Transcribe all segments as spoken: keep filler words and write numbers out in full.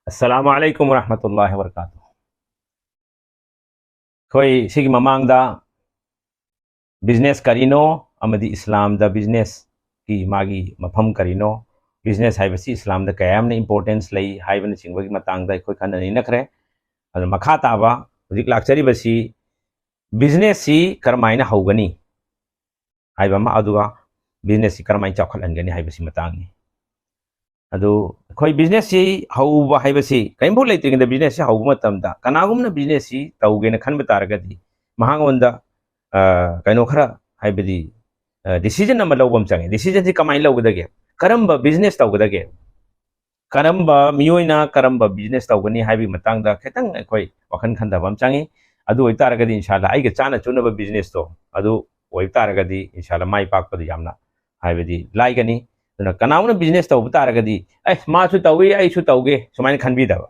ꯑꯁꯂꯥꯃꯨ ꯑꯂꯥꯏꯀꯨꯝ ꯋꯔꯍꯃꯇꯨꯜꯂꯥꯍꯤ ꯋꯕꯔꯀꯥꯇꯨꯍ꯫ ꯑꯩꯈꯣꯏ ꯁꯤꯒꯤ ꯃꯃꯥꯡꯗ ꯕꯤꯖꯤꯅꯦꯁ ꯀꯔꯤꯅꯣ ꯑꯃꯗꯤ ꯏꯁꯂꯥꯝꯗ ꯕꯤꯖꯤꯅꯦꯁꯀꯤ ꯃꯥꯒꯤ ꯃꯐꯝ ꯀꯔꯤꯅꯣ, ꯕꯤꯖꯤꯅꯦꯁ ꯍꯥꯏꯕꯁꯤ ꯏꯁꯂꯥꯝꯗ ꯀꯌꯥ ꯌꯥꯝꯅ ꯏꯝꯄꯣꯔꯇꯦꯟꯁ ꯂꯩ ꯍꯥꯏꯕꯅꯆꯤꯡꯕꯒꯤ ꯃꯇꯥꯡꯗ ꯑꯩꯈꯣꯏ ꯈꯟꯅ ꯅꯩꯅꯈ꯭ꯔꯦ꯫ ꯑꯗꯨ ꯃꯈꯥ ꯇꯥꯕ ꯍꯧꯖꯤꯛ ꯂꯥꯛꯆꯔꯤꯕꯁꯤ ꯕꯤꯖꯤꯅꯦꯁꯁꯤ ꯀꯔꯝꯍꯥꯏꯅ ꯍꯧꯒꯅꯤ ꯍꯥꯏꯕ ꯑꯃ, ꯑꯗꯨꯒ ꯕꯤꯖꯤꯅꯦꯁꯁꯤ ꯀꯔꯝꯍꯥꯏꯅ ꯆꯥꯎꯈꯠꯍꯟꯒꯅꯤ ꯍꯥꯏꯕꯁꯤ ꯃꯇꯥꯡꯅꯤ꯫ ꯑꯗꯨ ꯑꯩꯈꯣꯏ ꯕꯤꯖꯤꯅꯦꯁꯁꯤ ꯍꯧꯕ ꯍꯥꯏꯕꯁꯤ, ꯀꯔꯤꯝꯐꯥꯎ ꯂꯩꯇ꯭ꯔꯤꯉꯩꯗ ꯕꯤꯖꯤꯅꯦꯁꯁꯤ ꯍꯧꯕ ꯃꯇꯝꯗ ꯀꯅꯥꯒꯨꯝꯕꯅ ꯕꯤꯖꯤꯅꯦꯁꯁꯤ ꯇꯧꯒꯦꯅ ꯈꯟꯕ ꯇꯥꯔꯒꯗꯤ ꯃꯉꯣꯟꯗ, ꯑ, ꯀꯩꯅꯣ ꯈꯔ, ꯍꯥꯏꯕꯗꯤ, ꯑ, ꯗꯤꯁꯤꯖꯟ ꯑꯃ ꯂꯧꯕ ꯑꯃ ꯆꯪꯉꯤ꯫ ꯗꯤꯁꯤꯖꯟꯁꯤ ꯀꯃꯥꯏꯅ ꯂꯧꯒꯗꯒꯦ? ꯀꯔꯝꯕ ꯕꯤꯖꯤꯅꯦꯁ ꯇꯧꯒꯗꯒꯦ? ꯀꯔꯝꯕ ꯃꯤꯑꯣꯏꯅ ꯀꯔꯝꯕ ꯕꯤꯖꯤꯅꯦꯁ ꯇꯧꯒꯅꯤ ꯍꯥꯏꯕꯒꯤ ꯃꯇꯥꯡꯗ ꯈꯤꯇꯪ ꯑꯩꯈꯣꯏ ꯋꯥꯈꯜ ꯈꯟꯊꯕ ꯑꯃ ꯆꯪꯉꯤ꯫ ꯑꯗꯨ ꯑꯣꯏꯇꯥꯔꯒꯗꯤ ꯏꯟꯁꯥꯜꯂꯥ ꯑꯩꯒ ꯆꯥꯅ ꯆꯨꯅꯕ ꯕꯤꯖꯤꯅꯦꯁꯇꯣ ꯑꯗꯨ ꯑꯣꯏꯕ ꯇꯥꯔꯒꯗꯤ ꯏꯟꯁꯥꯜꯂꯥ ꯃꯥꯏ ꯄꯥꯛꯄꯗ ꯌꯥꯝꯅ, ꯍꯥꯏꯕꯗꯤ, ꯂꯥꯏꯒꯅꯤ꯫ ꯑꯗꯨꯅ ꯀꯅꯥꯒꯨꯝꯕꯅ ꯕꯤꯖꯤꯅꯦꯁ ꯇꯧꯕ ꯇꯥꯔꯒꯗꯤ, "ꯑꯦ, ꯃꯥꯁꯨ ꯇꯧꯏ, ꯑꯩꯁꯨ ꯇꯧꯒꯦ" ꯁꯨꯃꯥꯏꯅ ꯈꯟꯕꯤꯗꯕ,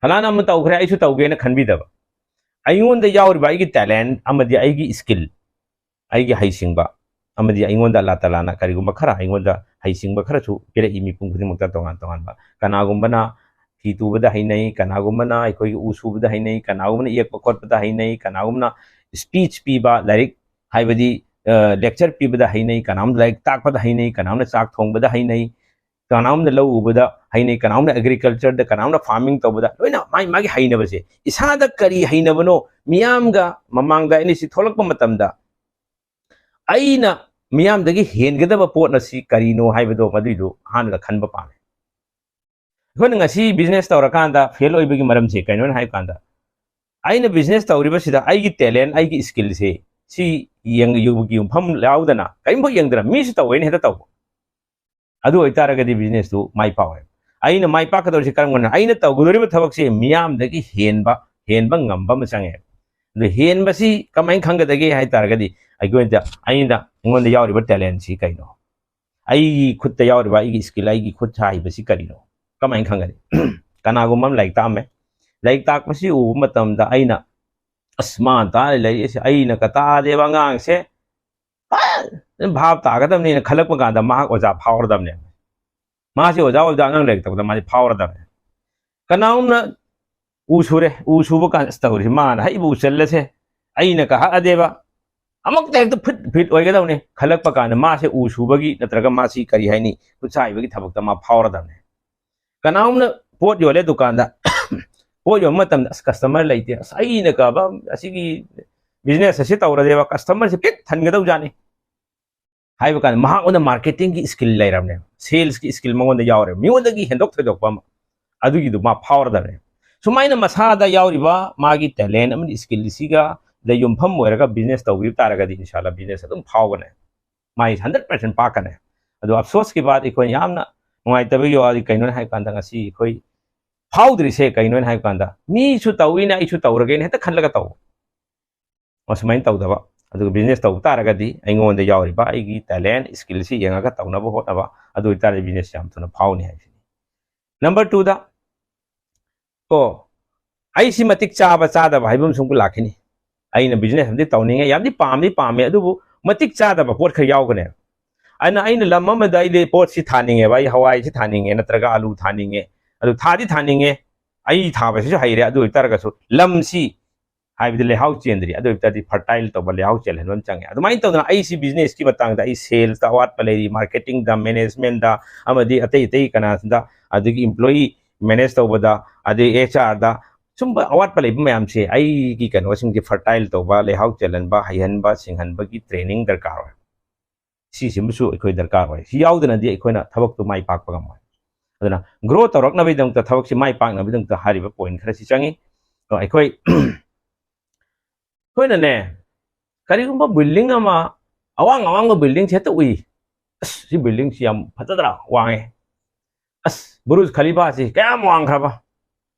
"ꯐꯂꯥꯅ ꯑꯃ ꯇꯧꯈ꯭ꯔꯦ, ꯑꯩꯁꯨ ꯇꯧꯒꯦꯅ" ꯈꯟꯕꯤꯗꯕ꯫ ꯑꯩꯉꯣꯟꯗ ꯌꯥꯎꯔꯤꯕ ꯑꯩꯒꯤ ꯇꯦꯂꯦꯟ ꯑꯃꯗꯤ ꯑꯩꯒꯤ ꯁ꯭ꯀꯤꯜ, ꯑꯩꯒꯤ ꯍꯩꯁꯤꯡꯕ, ꯑꯃꯗꯤ ꯑꯩꯉꯣꯟꯗ ꯑꯜꯂꯥ ꯇꯥꯂꯥꯅ ꯀꯔꯤꯒꯨꯝꯕ ꯈꯔ ꯑꯩꯉꯣꯟꯗ ꯍꯩꯁꯤꯡꯕ ꯈꯔꯁꯨ ꯄꯤꯔꯛꯏ ꯃꯤꯄꯨꯝ ꯈꯨꯗꯤꯡꯃꯛꯇ ꯇꯣꯉꯥꯟ ꯇꯣꯉꯥꯟꯕ꯫ ꯀꯅꯥꯒꯨꯝꯕꯅ ꯐꯤ ꯇꯨꯕꯗ ꯍꯩꯅꯩ, ꯀꯅꯥꯒꯨꯝꯕꯅ ꯑꯩꯈꯣꯏꯒꯤ ꯎ ꯁꯨꯕꯗ ꯍꯩꯅꯩ, ꯀꯅꯥꯒꯨꯝꯕꯅ ꯌꯦꯛꯄ ꯈꯣꯠꯄꯗ ꯍꯩꯅꯩ, ꯀꯅꯥꯒꯨꯝꯕꯅ ꯁ꯭ꯄꯤꯆ ꯄꯤꯕ, ꯂꯥꯏꯔꯤꯛ, ꯍꯥꯏꯕꯗꯤ, ꯑ, ꯂꯦꯛꯆꯔ ꯄꯤꯕꯗ ꯍꯩꯅꯩ, ꯀꯅꯥꯒꯨꯝꯕꯅ ꯂꯥꯏꯔꯤꯛ ꯇꯥꯛꯄꯗ ꯍꯩꯅꯩ, ꯀꯅꯥꯒꯨꯝꯕꯅ ꯆꯥꯛ ꯊꯣꯡꯕꯗ ꯍꯩꯅꯩ, ꯀꯅꯥꯒꯨꯝꯕꯅ ꯂꯧ ꯎꯕꯗ ꯍꯩꯅꯩ, ꯀꯅꯥꯒꯨꯝꯕꯅ ꯑꯦꯒ꯭ꯔꯤꯀꯜꯆꯔꯗ, ꯀꯅꯥꯒꯨꯝꯕꯅ ꯐꯥꯔꯃꯤꯡ ꯇꯧꯕꯗ, ꯂꯣꯏꯅ ꯃꯥꯒꯤ ꯃꯥꯒꯤ ꯍꯩꯅꯕꯁꯦ꯫ ꯏꯁꯥꯗ ꯀꯔꯤ ꯍꯩꯅꯕꯅꯣ, ꯃꯤꯌꯥꯝꯒ ꯃꯃꯥꯡꯗ ꯑꯩꯅ ꯁꯤ ꯊꯣꯛꯂꯛꯄ ꯃꯇꯝꯗ ꯑꯩꯅ ꯃꯤꯌꯥꯝꯗꯒꯤ ꯍꯦꯟꯒꯗꯕ ꯄꯣꯠ ꯑꯁꯤ ꯀꯔꯤꯅꯣ ꯍꯥꯏꯕꯗꯣ ꯃꯗꯨꯏꯗꯨ ꯑꯍꯥꯟꯕꯗ ꯈꯟꯕ ꯄꯥꯝꯃꯦ꯫ ꯑꯩꯈꯣꯏꯅ ꯉꯁꯤ ꯕꯤꯖꯤꯅꯦꯁ ꯇꯧꯔꯀꯥꯟꯗ ꯐꯦꯜ ꯑꯣꯏꯕꯒꯤ ꯃꯔꯝꯁꯦ ꯀꯩꯅꯣꯅ ꯍꯥꯏꯕ ꯀꯥꯟꯗ, ꯑꯩꯅ ꯕꯤꯖꯤꯅꯦꯁ ꯇꯧꯔꯤꯕꯁꯤꯗ ꯑꯩꯒꯤ ꯇꯦꯂꯦꯟ, ꯑꯩꯒꯤ ꯁ꯭ꯀꯤꯜꯁꯦ, ꯁꯤ ꯌꯦꯡ-, ꯌꯨꯝꯐꯝ ꯌꯥꯎꯗꯅ, ꯀꯔꯤꯝꯐꯥꯎ ꯌꯦꯡꯗꯅ ꯃꯤꯁꯨ ꯇꯧꯋꯦꯅ ꯍꯦꯛꯇ ꯇꯧꯕ, ꯑꯗꯨ ꯑꯣꯏꯇꯥꯔꯒꯗꯤ ꯕꯤꯖꯤꯅꯦꯁꯇꯨ ꯃꯥꯏ ꯄꯥꯛꯑꯣꯏ꯫ ꯑꯩꯅ ꯃꯥꯏ ꯄꯥꯛꯀꯗꯧꯔꯤꯁꯤ ꯀꯔꯝꯕꯅꯣ? ꯑꯩꯅ ꯇꯧꯒꯗꯧꯔꯤꯕ ꯊꯕꯛꯁꯤ ꯃꯤꯌꯥꯝꯗꯒꯤ ꯍꯦꯟꯕ, ꯍꯦꯟꯕ ꯉꯝꯕ ꯑꯃ ꯆꯪꯉꯦ꯫ ꯑꯗꯨ ꯍꯦꯟꯕꯁꯤ ꯀꯃꯥꯏꯅ ꯈꯪꯒꯗꯒꯦ ꯍꯥꯏ ꯇꯥꯔꯒꯗꯤ, ꯑꯩꯈꯣꯏꯗ, ꯑꯩꯅ, ꯑꯩꯉꯣꯟꯗ ꯌꯥꯎꯔꯤꯕ ꯇꯦꯂꯦꯟꯁꯤ ꯀꯩꯅꯣ? ꯑꯩꯒꯤ ꯈꯨꯠꯇ ꯌꯥꯎꯔꯤꯕ ꯑꯩꯒꯤ ꯁ꯭ꯀꯤꯜ, ꯑꯩꯒꯤ ꯈꯨꯠ ꯁꯥ ꯍꯩꯕꯁꯤ ꯀꯔꯤꯅꯣ? ꯀꯃꯥꯏꯅ ꯈꯪꯒꯅꯤ? ꯀꯅꯥꯒꯨꯝꯕ ꯑꯃ ꯂꯥꯏꯔꯤꯛ ꯇꯥꯛꯑꯝꯃꯦ꯫ ꯂꯥꯏꯔꯤꯛ ꯇꯥꯛꯄꯁꯤ ꯎꯕ ꯃꯇꯝꯗ ꯑꯩꯅ, "ꯑꯁ, ꯃꯥꯅ ꯇꯥꯛꯏ ꯂꯥꯏꯔꯤꯛ ꯑꯁꯤ ꯑꯩꯅ ꯀꯇꯥꯗꯦꯕ ꯑꯉꯥꯡꯁꯦ ꯐꯖꯅ ꯚꯥꯞ ꯇꯥꯒꯗꯕꯅꯤꯅ" ꯈꯜꯂꯛꯄ ꯀꯥꯟꯗ ꯃꯍꯥꯛ ꯑꯣꯖꯥ ꯐꯥꯎꯔꯗꯕꯅꯦ꯫ ꯃꯥꯁꯤ ꯑꯣꯖꯥ ꯑꯣꯏꯕꯗ ꯑꯉꯥꯡ ꯂꯥꯏꯔꯤꯛ ꯇꯥꯛꯄꯗ ꯃꯥꯁꯤ ꯐꯥꯎꯔꯗꯕꯅꯦ꯫ ꯀꯅꯥꯒꯨꯝꯅ ꯎ ꯁꯨꯔꯦ, ꯎ ꯁꯨꯕ ꯀꯥꯟꯗ ꯑꯁ ꯇꯧꯔꯤꯁꯤ ꯃꯥꯅ ꯍꯩꯕ ꯎ ꯆꯜꯂꯁꯦ, ꯑꯩꯅ ꯀꯥ ꯍꯛꯑꯗꯦꯕ, ꯑꯃꯨꯛꯇ ꯍꯦꯛꯇ ꯐꯤꯠ ꯐꯤꯠ ꯑꯣꯏꯒꯗꯧꯅꯤ ꯈꯜꯂꯛꯄ ꯀꯥꯟꯗ ꯃꯥꯁꯦ ꯎ ꯁꯨꯕꯒꯤ ꯅꯠꯇ꯭ꯔꯒ ꯃꯥꯁꯤ ꯀꯔꯤ ꯍꯥꯏꯅꯤ, ꯈꯨꯠꯁꯥ ꯍꯩꯕꯒꯤ ꯊꯕꯛꯇ ꯃꯥ ꯐꯥꯎꯔꯗꯕꯅꯦ꯫ ꯀꯅꯥꯒꯨꯝꯅ ꯄꯣꯠ ꯌꯣꯜꯂꯦ ꯗꯨꯀꯥꯟꯗ, ꯄꯣꯠ ꯌꯣꯟꯕ ꯃꯇꯝꯗ ꯑꯁ ꯀꯁꯇꯃꯔ ꯂꯩꯇꯦ, ꯑꯁ ꯑꯩꯅ ꯀꯕ ꯑꯁꯤꯒꯤ ꯕꯤꯖꯤꯅꯦꯁ ꯑꯁꯤ ꯇꯧꯔꯗꯦꯕ, ꯀꯁꯇꯃꯔꯁꯦ ꯄꯤꯛ ꯊꯟꯒꯗꯧꯖꯥꯠꯅꯤ ꯍꯥꯏꯕ ꯀꯥꯟꯗ ꯃꯍꯥꯛꯉꯣꯟꯗ ꯃꯥꯔꯀꯦꯇꯤꯡꯒꯤ ꯁ꯭ꯀꯤꯜ ꯂꯩꯔꯕꯅꯦ, ꯁꯦꯜꯁꯀꯤ ꯁ꯭ꯀꯤꯜ ꯃꯉꯣꯟꯗ ꯌꯥꯎꯔꯦ, ꯃꯤꯉꯣꯟꯗꯒꯤ ꯍꯦꯟꯗꯣꯛ ꯊꯣꯏꯗꯣꯛꯄ ꯑꯃ, ꯑꯗꯨꯒꯤꯗꯨ ꯃꯥ ꯐꯥꯎꯔꯗꯕꯅꯦ꯫ ꯁꯨꯃꯥꯏꯅ ꯃꯁꯥꯗ ꯌꯥꯎꯔꯤꯕ ꯃꯥꯒꯤ ꯇꯦꯂꯦꯟ ꯑꯃꯗꯤ ꯁ꯭ꯀꯤꯜꯁꯤꯒ ꯗ ꯌꯨꯝꯐꯝ ꯑꯣꯏꯔꯒ ꯕꯤꯖꯤꯅꯦꯁ ꯇꯧꯕꯤꯕ ꯇꯥꯔꯒꯗꯤ ꯏꯟꯁꯥꯜꯂꯥ ꯕꯤꯖꯤꯅꯦꯁ ꯑꯗꯨꯝ ꯐꯥꯎꯒꯅꯤ, ꯃꯥꯏ ꯍꯟꯗ꯭ꯔꯦꯠ ꯄꯥꯔꯁꯦꯟ ꯄꯥꯛꯀꯅꯤ꯫ ꯑꯗꯣ ꯑꯐꯁꯣꯁꯀꯤ ꯕꯥꯠ ꯑꯩꯈꯣꯏꯅ ꯌꯥꯝꯅ ꯅꯨꯡꯉꯥꯏꯇꯕꯒꯤ ꯋꯥꯗꯤ ꯀꯩꯅꯣꯅ ꯍꯥꯏꯕ ꯀꯥꯟꯗ ꯉꯁꯤ ꯑꯩꯈꯣꯏ ꯐꯥꯎꯗ꯭ꯔꯤꯁꯦ ꯀꯩꯅꯣꯅ ꯍꯥꯏꯕ ꯀꯥꯟꯗ ꯃꯤꯁꯨ ꯇꯧꯏꯅ ꯑꯩꯁꯨ ꯇꯧꯔꯒꯦꯅ ꯍꯦꯛꯇ ꯈꯜꯂꯒ ꯇꯧꯕ꯫ ꯃꯁꯨꯃꯥꯏꯅ ꯇꯧꯗꯕ, ꯑꯗꯨꯒ ꯕꯤꯖꯤꯅꯦꯁ ꯇꯧꯕ ꯇꯥꯔꯒꯗꯤ ꯑꯩꯉꯣꯟꯗ ꯌꯥꯎꯔꯤꯕ ꯑꯩꯒꯤ ꯇꯦꯂꯦꯟ ꯁ꯭ꯀꯤꯜꯁꯤ ꯌꯦꯡꯉꯒ ꯇꯧꯅꯕ ꯍꯣꯠꯅꯕ, ꯑꯗꯨ ꯑꯣꯏꯇꯥꯔꯗꯤ ꯕꯤꯖꯤꯅꯦꯁ ꯌꯥꯝ ꯊꯨꯅ ꯐꯥꯎꯅꯤ ꯍꯥꯏꯕꯁꯤꯅꯤ꯫ ꯅꯝꯕꯔ ꯇꯨꯗ ꯀꯣ ꯑꯩꯁꯤ ꯃꯇꯤꯛ ꯆꯥꯕ ꯆꯥꯗꯕ ꯍꯥꯏꯕ ꯑꯃꯁꯨ ꯑꯃꯨꯛ ꯂꯥꯛꯈꯤꯅꯤ꯫ ꯑꯩꯅ ꯕꯤꯖꯤꯅꯦꯁ ꯑꯃꯗꯤ ꯇꯧꯅꯤꯡꯉꯦ, ꯌꯥꯝꯗꯤ ꯄꯥꯝꯗꯤ ꯄꯥꯝꯃꯦ, ꯑꯗꯨꯕꯨ ꯃꯇꯤꯛ ꯆꯥꯗꯕ ꯄꯣꯠ ꯈꯔ ꯌꯥꯎꯒꯅꯦꯕ꯫ ꯑꯗꯨꯅ ꯑꯩꯅ ꯂꯝ ꯑꯃꯗ ꯑꯩꯗꯤ ꯄꯣꯠꯁꯤ ꯊꯥꯅꯤꯡꯉꯦꯕ, ꯑꯩ ꯍꯋꯥꯏꯁꯤ ꯊꯥꯅꯤꯡꯉꯦ ꯅꯠꯇ꯭ꯔꯒ ꯑꯂꯨ ꯊꯥꯅꯤꯡꯉꯦ, ꯑꯗꯨ ꯊꯥꯗꯤ ꯊꯥꯅꯤꯡꯉꯦ, ꯑꯩ ꯊꯥꯕꯁꯤꯁꯨ ꯍꯩꯔꯦ, ꯑꯗꯨ ꯑꯣꯏꯇꯥꯔꯒꯁꯨ ꯂꯝꯁꯤ ꯍꯥꯏꯕꯗꯤ ꯂꯩꯍꯥꯎ ꯆꯦꯟꯗ꯭ꯔꯤ, ꯑꯗꯨ ꯑꯣꯏꯇꯥꯔꯗꯤ ꯐꯔꯇꯥꯏꯜ ꯇꯧꯕ ꯂꯩꯍꯥꯎ ꯆꯦꯜꯍꯟꯕ ꯑꯃ ꯆꯪꯉꯦ꯫ ꯑꯗꯨꯃꯥꯏꯅ ꯇꯧꯗꯅ ꯑꯩꯁꯤ ꯕꯤꯖꯤꯅꯦꯁꯀꯤ ꯃꯇꯥꯡꯗ ꯑꯩ ꯁꯦꯜꯁꯇ ꯑꯋꯥꯠꯄ ꯂꯩꯔꯤ, ꯃꯥꯔꯀꯦꯇꯤꯡꯗ, ꯃꯦꯅꯦꯖꯃꯦꯟꯗ ꯑꯃꯗꯤ ꯑꯇꯩ ꯑꯇꯩ ꯀꯅꯥꯁꯤꯡꯗ, ꯑꯗꯒꯤ ꯏꯝꯄ꯭ꯂꯣꯌꯤ ꯃꯦꯅꯦꯖ ꯇꯧꯕꯗ, ꯑꯗꯩ ꯑꯦꯆ ꯑꯥꯔꯗ ꯁꯨꯝꯕ ꯑꯋꯥꯠꯄ ꯂꯩꯕ ꯃꯌꯥꯝꯁꯦ ꯑꯩꯒꯤ ꯀꯩꯅꯣꯁꯤꯡꯁꯦ ꯐꯔꯇꯥꯏꯜ ꯇꯧꯕ, ꯂꯩꯍꯥꯎ ꯆꯦꯜꯍꯟꯕ, ꯍꯩꯍꯟꯕ, ꯁꯤꯡꯍꯟꯕꯒꯤ ꯇ꯭ꯔꯦꯅꯤꯡ ꯗꯔꯀꯥꯔ ꯑꯣꯏ꯫ ꯁꯤꯁꯤꯃꯁꯨ ꯑꯩꯈꯣꯏ ꯗꯔꯀꯥꯔ ꯑꯣꯏ꯫ ꯁꯤ ꯌꯥꯎꯗꯅꯗꯤ ꯑꯩꯈꯣꯏꯅ ꯊꯕꯛꯇꯨ ꯃꯥꯏ ꯄꯥꯛꯄ ꯉꯝꯃꯣꯏ꯫ ꯑꯗꯨꯅ ꯒ꯭ꯔꯣ ꯇꯧꯔꯛꯅꯕꯒꯤꯗꯃꯛꯇ, ꯊꯕꯛꯁꯤ ꯃꯥꯏ ꯄꯥꯛꯅꯕꯒꯤꯗꯃꯛꯇ ꯍꯥꯏꯔꯤꯕ ꯄꯣꯏꯟ ꯈꯔꯁꯤ ꯆꯪꯉꯤ꯫ ꯑꯗꯣ ꯑꯩꯈꯣꯏ ꯑꯩꯈꯣꯏꯅꯅꯦ ꯀꯔꯤꯒꯨꯝꯕ ꯕꯤꯜꯗꯤꯡ ꯑꯃ, ꯑꯋꯥꯡ ꯑꯋꯥꯡꯕ ꯕꯤꯜꯗꯤꯡꯁꯦ ꯍꯦꯛꯇ ꯎꯏ, ꯑꯁ ꯁꯤ ꯕꯤꯜꯗꯤꯡꯁꯤ ꯌꯥꯝ ꯐꯖꯗ꯭ꯔꯥ, ꯋꯥꯡꯉꯦ, ꯑꯁ ꯕꯨꯔꯨꯖ ꯈꯂꯤꯐꯥꯁꯤ ꯀꯌꯥꯝ ꯋꯥꯡꯈ꯭ꯔꯕ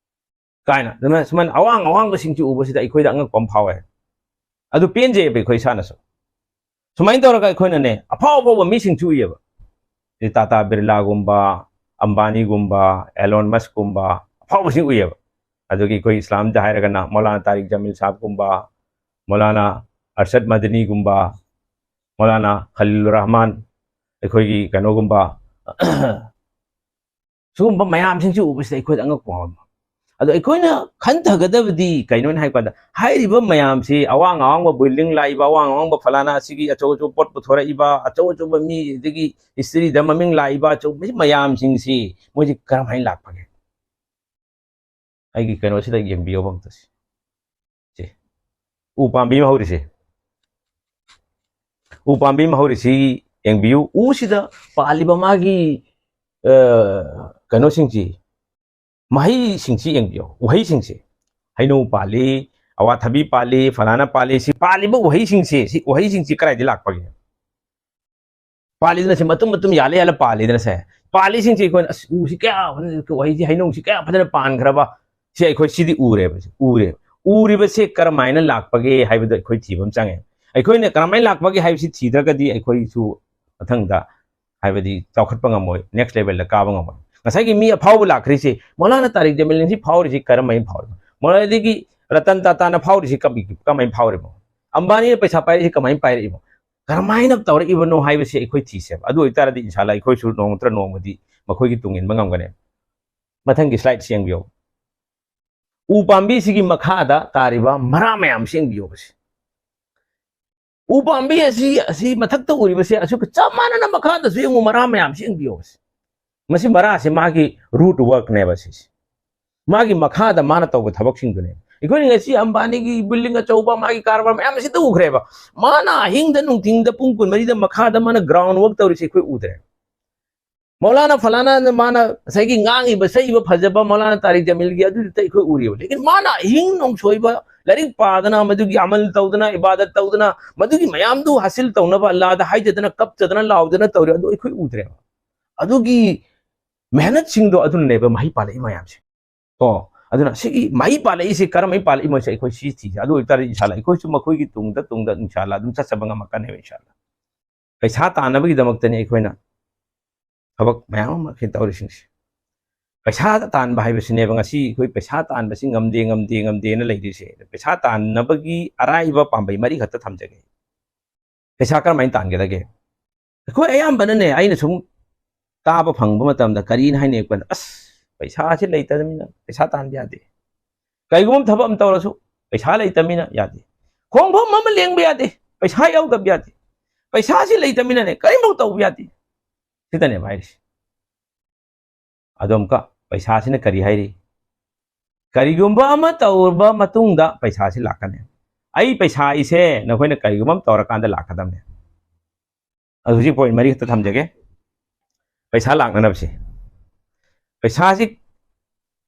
ꯀꯥꯏꯅ꯫ ꯑꯗꯨꯅ ꯁꯨꯃꯥꯏꯅ ꯑꯋꯥꯡ ꯑꯋꯥꯡꯕꯁꯤꯡꯁꯤ ꯎꯕꯁꯤꯗ ꯑꯩꯈꯣꯏꯗ ꯑꯉꯛꯄ ꯑꯃ ꯐꯥꯎꯋꯦ꯫ ꯑꯗꯨ ꯄꯦꯟꯖꯩꯑꯕ ꯑꯩꯈꯣꯏ ꯏꯁꯥꯅꯁꯨ꯫ ꯁꯨꯃꯥꯏꯅ ꯇꯧꯔꯒ ꯑꯩꯈꯣꯏꯅꯅꯦ ꯑꯐꯥꯎ ꯑꯐꯥꯎꯕ ꯃꯤꯁꯤꯡꯁꯨ ꯎꯏꯌꯦꯕ꯫ ꯇꯥꯇꯥ ꯕꯤꯔꯂꯥꯒꯨꯝꯕ, ꯑꯝꯕꯥꯅꯤꯒꯨꯝꯕ, ꯑꯦꯂꯣꯟ ꯃꯁꯀꯨꯝꯕ ꯑꯐꯥꯎꯕꯁꯤꯡ ꯎꯏꯌꯦꯕ꯫ ꯑꯗꯨꯒꯤ ꯑꯩꯈꯣꯏ ꯏꯁꯂꯥꯝꯗ ꯍꯥꯏꯔꯒꯅ ꯃꯧꯂꯥꯅꯥ ꯇꯥꯔꯤꯛ ꯖꯃꯤꯜ ꯁꯥꯍꯕꯀꯨꯝꯕ, ꯃꯧꯂꯥꯅꯥ ꯑꯔꯁꯗ ꯃꯗꯅꯤꯒꯨꯝꯕ, ꯃꯧꯂꯥꯅꯥ ꯈꯂꯤꯂꯨꯔ ꯔꯍꯃꯥꯟ, ꯑꯩꯈꯣꯏꯒꯤ ꯀꯩꯅꯣꯒꯨꯝꯕ, ꯁꯤꯒꯨꯝꯕ ꯃꯌꯥꯝꯁꯤꯡꯁꯤ ꯎꯕꯁꯤꯗ ꯑꯩꯈꯣꯏꯗ ꯑꯉꯛꯄ ꯑꯃ꯫ ꯑꯗꯣ ꯑꯩꯈꯣꯏꯅ ꯈꯟꯊꯒꯗꯕꯗꯤ ꯀꯩꯅꯣꯅ ꯍꯥꯏꯕ ꯀꯥꯟꯗ, ꯍꯥꯏꯔꯤꯕ ꯃꯌꯥꯝꯁꯤ, ꯑꯋꯥꯡ ꯑꯋꯥꯡꯕ building ꯂꯥꯛꯏꯕ, ꯑꯋꯥꯡ ꯑꯋꯥꯡꯕ ꯐꯂꯥꯅꯥ ꯑꯁꯤꯒꯤ ꯑꯆꯧ ꯑꯆꯧꯕ ꯄꯣꯠ ꯄꯨꯊꯣꯔꯛꯏꯕ, ꯑꯆꯧ ꯑꯆꯧꯕ ꯃꯤ, ꯑꯗꯒꯤ historyꯗ ꯃꯃꯤꯡ ꯂꯥꯛꯏꯕ ꯑꯆꯧꯕ ꯃꯌꯥꯝꯁꯤꯡꯁꯤ ꯃꯣꯏꯁꯤ ꯀꯔꯝꯍꯥꯏꯅ ꯂꯥꯛꯄꯒꯦ? ꯑꯩꯒꯤ ꯀꯩꯅꯣꯁꯤꯗ ꯌꯦꯡꯕꯤꯌꯣ ꯑꯝꯇ ꯁꯤ꯫ ꯁꯤ꯫ ꯎ ꯄꯥꯝꯕꯤ ꯑꯃ ꯍꯧꯔꯤꯁꯦ꯫ ꯎ ꯄꯥꯝꯕꯤ ꯑꯃ ꯍꯧꯔꯤꯁꯤ ꯌꯦꯡꯕꯤꯌꯨ꯫ ꯎꯁꯤꯗ ꯄꯥꯜꯂꯤꯕ ꯃꯥꯒꯤ, ꯑ, ꯀꯩꯅꯣꯁꯤꯡꯁꯤ, ꯃꯍꯩꯁꯤꯡꯁꯤ ꯌꯦꯡꯕꯤꯌꯨ꯫ ꯎꯍꯩꯁꯤꯡꯁꯤ꯫ ꯍꯩꯅꯧ ꯄꯥꯜꯂꯤ, ꯑꯋꯥꯊꯕꯤ ꯄꯥꯜꯂꯤ, ꯐꯂꯥꯅ ꯄꯥꯜꯂꯤ꯫ ꯁꯤ ꯄꯥꯜꯂꯤꯕ ꯎꯍꯩꯁꯤꯡꯁꯤ, ꯁꯤ ꯎꯍꯩꯁꯤꯡꯁꯤ ꯀꯗꯥꯏꯗꯒꯤ ꯂꯥꯛꯄꯒꯦ? ꯄꯥꯜꯂꯤꯗꯅ ꯁꯤ ꯃꯇꯨꯝ ꯃꯇꯨꯝ ꯌꯥꯜꯂ ꯌꯥꯜꯂ ꯄꯥꯜꯂꯤꯗꯅ ꯁꯦ꯫ ꯄꯥꯜꯂꯤꯁꯤꯡꯁꯤ ꯑꯩꯈꯣꯏꯅ, "ꯑꯁ, ꯎꯁꯤ ꯀꯌꯥ ꯐꯖꯅ, ꯎꯍꯩꯁꯤ, ꯍꯩꯅꯧꯁꯤ ꯀꯌꯥ ꯐꯖꯅ ꯄꯥꯟꯈ꯭ꯔꯕ?" ꯁꯤ ꯑꯩꯈꯣꯏ ꯁꯤꯗꯤ ꯎꯔꯦꯕ, ꯁꯤ ꯎꯔꯦꯕ꯫ ꯎꯔꯤꯕꯁꯦ ꯀꯔꯝꯍꯥꯏꯅ ꯂꯥꯛꯄꯒꯦ ꯍꯥꯏꯕꯗꯣ ꯑꯩꯈꯣꯏ ꯊꯤꯕ ꯑꯃ ꯆꯪꯉꯦ꯫ ꯑꯩꯈꯣꯏꯅ ꯀꯔꯝꯍꯥꯏꯅ ꯂꯥꯛꯄꯒꯦ ꯍꯥꯏꯕꯁꯤ ꯊꯤꯗ꯭ꯔꯒꯗꯤ ꯑꯩꯈꯣꯏꯁꯨ ꯃꯊꯪꯗ, ꯍꯥꯏꯕꯗꯤ, ꯆꯥꯎꯈꯠꯄ ꯉꯝꯃꯣꯏ, next levelꯗ ꯀꯥꯕ ꯉꯝꯃꯣꯏ꯫ ꯉꯁꯥꯏꯒꯤ ꯃꯤ ꯑꯐꯥꯎꯕ ꯂꯥꯛꯈ꯭ꯔꯤꯁꯤ, ꯃꯧꯂꯥꯅꯥ ꯇꯥꯔꯤꯛ ꯖꯃꯤꯜ ꯑꯁꯤ ꯐꯥꯎꯔꯤꯁꯤ ꯀꯔꯝꯍꯥꯏꯅ ꯐꯥꯎꯔꯤꯅꯣ? ꯃꯧꯂꯥꯅꯥꯗꯒꯤ ꯔꯇꯟ ꯇꯥꯇꯥꯅ ꯐꯥꯎꯔꯤꯁꯤ ꯀꯃꯥꯏ-, ꯀꯃꯥꯏꯅ ꯐꯥꯎꯔꯤꯅꯣ? ꯑꯝꯕꯥꯅꯤꯅ ꯄꯩꯁꯥ ꯄꯥꯏꯔꯤꯁꯤ ꯀꯃꯥꯏꯅ ꯄꯥꯏꯔꯛꯏꯅꯣ? ꯀꯔꯝꯍꯥꯏꯅ ꯇꯧꯔꯛꯏꯕꯅꯣ ꯍꯥꯏꯕꯁꯤ ꯑꯩꯈꯣꯏ ꯊꯤꯁꯦꯕ꯫ ꯑꯗꯨ ꯑꯣꯏꯇꯥꯔꯗꯤ, ꯏꯟꯁꯥꯜꯂꯥ, ꯑꯩꯈꯣꯏꯁꯨ ꯅꯣꯡꯃ ꯅꯠꯇ꯭ꯔ ꯅꯣꯡꯃꯗꯤ ꯃꯈꯣꯏꯒꯤ ꯇꯨꯡ ꯏꯟꯕ ꯉꯝꯒꯅꯤ꯫ ꯃꯊꯪꯒꯤ slideꯁꯤ ꯌꯦꯡꯕꯤꯌꯨ꯫ ꯎ ꯄꯥꯝꯕꯤꯁꯤꯒꯤ ꯃꯈꯥꯗ ꯇꯥꯔꯤꯕ ꯃꯔꯥ ꯃꯌꯥꯝꯁꯤ ꯌꯦꯡꯕꯤꯌꯣꯕꯁꯦ꯫ ꯎ ꯄꯥꯝꯕꯤ ꯑꯁꯤ, ꯑꯁꯤ ꯃꯊꯛꯇ ꯎꯔꯤꯕꯁꯦ, ꯑꯁꯤꯒ ꯆꯞ ꯃꯥꯟꯅꯅ ꯃꯈꯥꯗꯁꯨ ꯌꯦꯡꯉꯨ, ꯃꯔꯥ ꯃꯌꯥꯝꯁꯤ ꯌꯦꯡꯕꯤꯌꯣꯕꯁꯦ꯫ ꯃꯁꯤ ꯃꯔꯥꯁꯦ ꯃꯥꯒꯤ root workꯅꯦꯕ ꯁꯤꯁꯦ꯫ ꯃꯥꯒꯤ ꯃꯈꯥꯗ ꯃꯥꯅ ꯇꯧꯕ ꯊꯕꯛꯁꯤꯡꯗꯨꯅꯦꯕ꯫ ꯑꯩꯈꯣꯏꯅ ꯉꯁꯤ ꯑꯝꯕꯥꯅꯤꯒꯤ building ꯑꯆꯧꯕ, ꯃꯥꯒꯤ ꯀꯔꯕꯥꯔ ꯃꯌꯥꯝ ꯑꯁꯤꯗ ꯎꯈ꯭ꯔꯦꯕ꯫ ꯃꯥꯅ ꯑꯍꯤꯡꯗ, ꯅꯨꯡꯊꯤꯟꯗ ꯄꯨꯡ ꯀꯨꯟꯃꯔꯤꯗ ꯃꯈꯥꯗ ꯃꯥꯅ ground work ꯇꯧꯔꯤꯁꯦ ꯑꯩꯈꯣꯏ ꯎꯗ꯭ꯔꯦ꯫ ꯃꯧꯂꯥꯅꯥ ꯐꯂꯥꯅꯥꯅ ꯃꯥꯅ ꯉꯁꯥꯏꯒꯤ ꯉꯥꯡꯉꯤꯕ ꯁꯛꯏꯕ ꯐꯖꯕ ꯃꯧꯂꯥꯅꯥ ꯇꯥꯔꯤꯛ ꯖꯃꯤꯜꯒꯤ ꯑꯗꯨꯗꯨꯇ ꯑꯩꯈꯣꯏ ꯎꯔꯤꯕ꯫ ꯂꯦꯀꯤꯟ ꯃꯥꯅ ꯑꯍꯤꯡ ꯅꯣꯡꯁꯣꯏꯕ ꯂꯥꯏꯔꯤꯛ ꯄꯥꯗꯅ, ꯃꯗꯨꯒꯤ ꯑꯃꯜ ꯇꯧꯗꯅ, ꯏꯕꯥꯗꯠ ꯇꯧꯗꯅ, ꯃꯗꯨꯒꯤ ꯃꯌꯥꯝꯗꯨ ꯍꯥꯁꯤꯜ ꯇꯧꯅꯕ ꯑꯜꯂꯥꯗ ꯍꯥꯏꯖꯗꯅ, ꯀꯞꯆꯗꯅ, ꯂꯥꯎꯗꯅ ꯇꯧꯔꯤ ꯑꯗꯨ ꯑꯩꯈꯣꯏ ꯎꯗ꯭ꯔꯦꯕ꯫ ꯑꯗꯨꯒꯤ ꯃꯦꯍꯅꯠꯁꯤꯡꯗꯣ ꯑꯗꯨꯅꯅꯦꯕ ꯃꯍꯩ ꯄꯥꯜꯂꯛꯏ ꯃꯌꯥꯝꯁꯦ꯫ ꯀꯣ? ꯑꯗꯨꯅ ꯁꯤꯒꯤ ꯃꯍꯩ ꯄꯥꯜꯂꯛꯏꯁꯦ ꯀꯔꯝꯍꯥꯏꯅ ꯄꯥꯜꯂꯛꯏ ꯃꯣꯏꯁꯦ ꯑꯩꯈꯣꯏ ꯁꯤ ꯊꯤꯁꯦ꯫ ꯑꯗꯨ ꯑꯣꯏꯇꯥꯔꯗꯤ ꯏꯟꯁꯥꯜꯂꯥ ꯑꯩꯈꯣꯏꯁꯨ ꯃꯈꯣꯏꯒꯤ ꯇꯨꯡꯗ, ꯇꯨꯡꯗ ꯏꯟꯁꯥꯜꯂꯥ ꯑꯗꯨꯝ ꯆꯠꯆꯕ ꯉꯝꯃꯛꯀꯅꯦꯕ ꯏꯟꯁꯥꯜꯂꯥ꯫ ꯄꯩꯁꯥ ꯇꯥꯟꯅꯕꯒꯤꯗꯃꯛꯇꯅꯤ ꯑꯩꯈꯣꯏꯅ ꯊꯕꯛ ꯃꯌꯥꯝ ꯑꯃ ꯑꯩꯈꯣꯏ ꯇꯧꯔꯤꯁꯤꯡꯁꯦ꯫ ꯄꯩꯁꯥ ꯇꯥꯟꯕ ꯍꯥꯏꯕꯁꯤꯅꯦꯕ ꯉꯁꯤ ꯑꯩꯈꯣꯏ ꯄꯩꯁꯥ ꯇꯥꯟꯕꯁꯤ ꯉꯝꯗꯦ, ꯉꯝꯗꯦ, ꯉꯝꯗꯦꯅ ꯂꯩꯔꯤꯁꯦ꯫ ꯄꯩꯁꯥ ꯇꯥꯟꯅꯕꯒꯤ ꯑꯔꯥꯏꯕ ꯄꯥꯝꯕꯩ ꯃꯔꯤ ꯈꯛꯇ ꯊꯝꯖꯒꯦ꯫ ꯄꯩꯁꯥ ꯀꯔꯝꯍꯥꯏꯅ ꯇꯥꯟꯒꯗꯒꯦ? ꯑꯩꯈꯣꯏ ꯑꯌꯥꯝꯕꯅꯅꯦ, ꯑꯩꯅ ꯁꯨꯝ ꯆꯥꯕ ꯐꯪꯕ ꯃꯇꯝꯗ ꯀꯔꯤꯅ ꯍꯥꯏꯅꯩ ꯀꯥꯟꯗ, "ꯑꯁ, ꯄꯩꯁꯥꯁꯤ ꯂꯩꯇꯕꯅꯤꯅ ꯄꯩꯁꯥ ꯇꯥꯟꯕ ꯌꯥꯗꯦ꯫ ꯀꯔꯤꯒꯨꯝꯕ ꯊꯕꯛ ꯑꯃ ꯇꯧꯔꯁꯨ ꯄꯩꯁꯥ ꯂꯩꯇꯕꯅꯤꯅ ꯌꯥꯗꯦ꯫ ꯈꯣꯡꯐꯝ ꯑꯃ ꯂꯦꯡꯕ ꯌꯥꯗꯦ, ꯄꯩꯁꯥ ꯌꯥꯎꯗꯕ ꯌꯥꯗꯦ꯫ ꯄꯩꯁꯥꯁꯤ ꯂꯩꯇꯕꯅꯤꯅꯅꯦ ꯀꯔꯤꯝꯐꯥꯎ ꯇꯧꯕ ꯌꯥꯗꯦ"꯫ ꯁꯤꯗꯅꯦꯕ ꯍꯥꯏꯔꯤꯁꯦ꯫ ꯑꯗꯣ ꯑꯃꯨꯛꯀ ꯄꯩꯁꯥꯁꯤꯅ ꯀꯔꯤ ꯍꯥꯏꯔꯤ? "ꯀꯔꯤꯒꯨꯝꯕ ꯑꯃ ꯇꯧꯔꯕ ꯃꯇꯨꯡꯗ ꯄꯩꯁꯥꯁꯤ ꯂꯥꯛꯀꯅꯤ"꯫ ꯑꯩ ꯄꯩꯁꯥ ꯏꯁꯦ ꯅꯈꯣꯏꯅ ꯀꯔꯤꯒꯨꯝꯕ ꯑꯃ ꯇꯧꯔꯀꯥꯟꯗ ꯂꯥꯛꯀꯗꯕꯅꯦ꯫ ꯑꯗꯨ ꯍꯧꯖꯤꯛ ꯄꯣꯏꯟ ꯃꯔꯤ ꯈꯛꯇ ꯊꯝꯖꯒꯦ꯫ ꯄꯩꯁꯥ ꯂꯥꯛꯅꯅꯕꯁꯦ, ꯄꯩꯁꯥꯁꯤ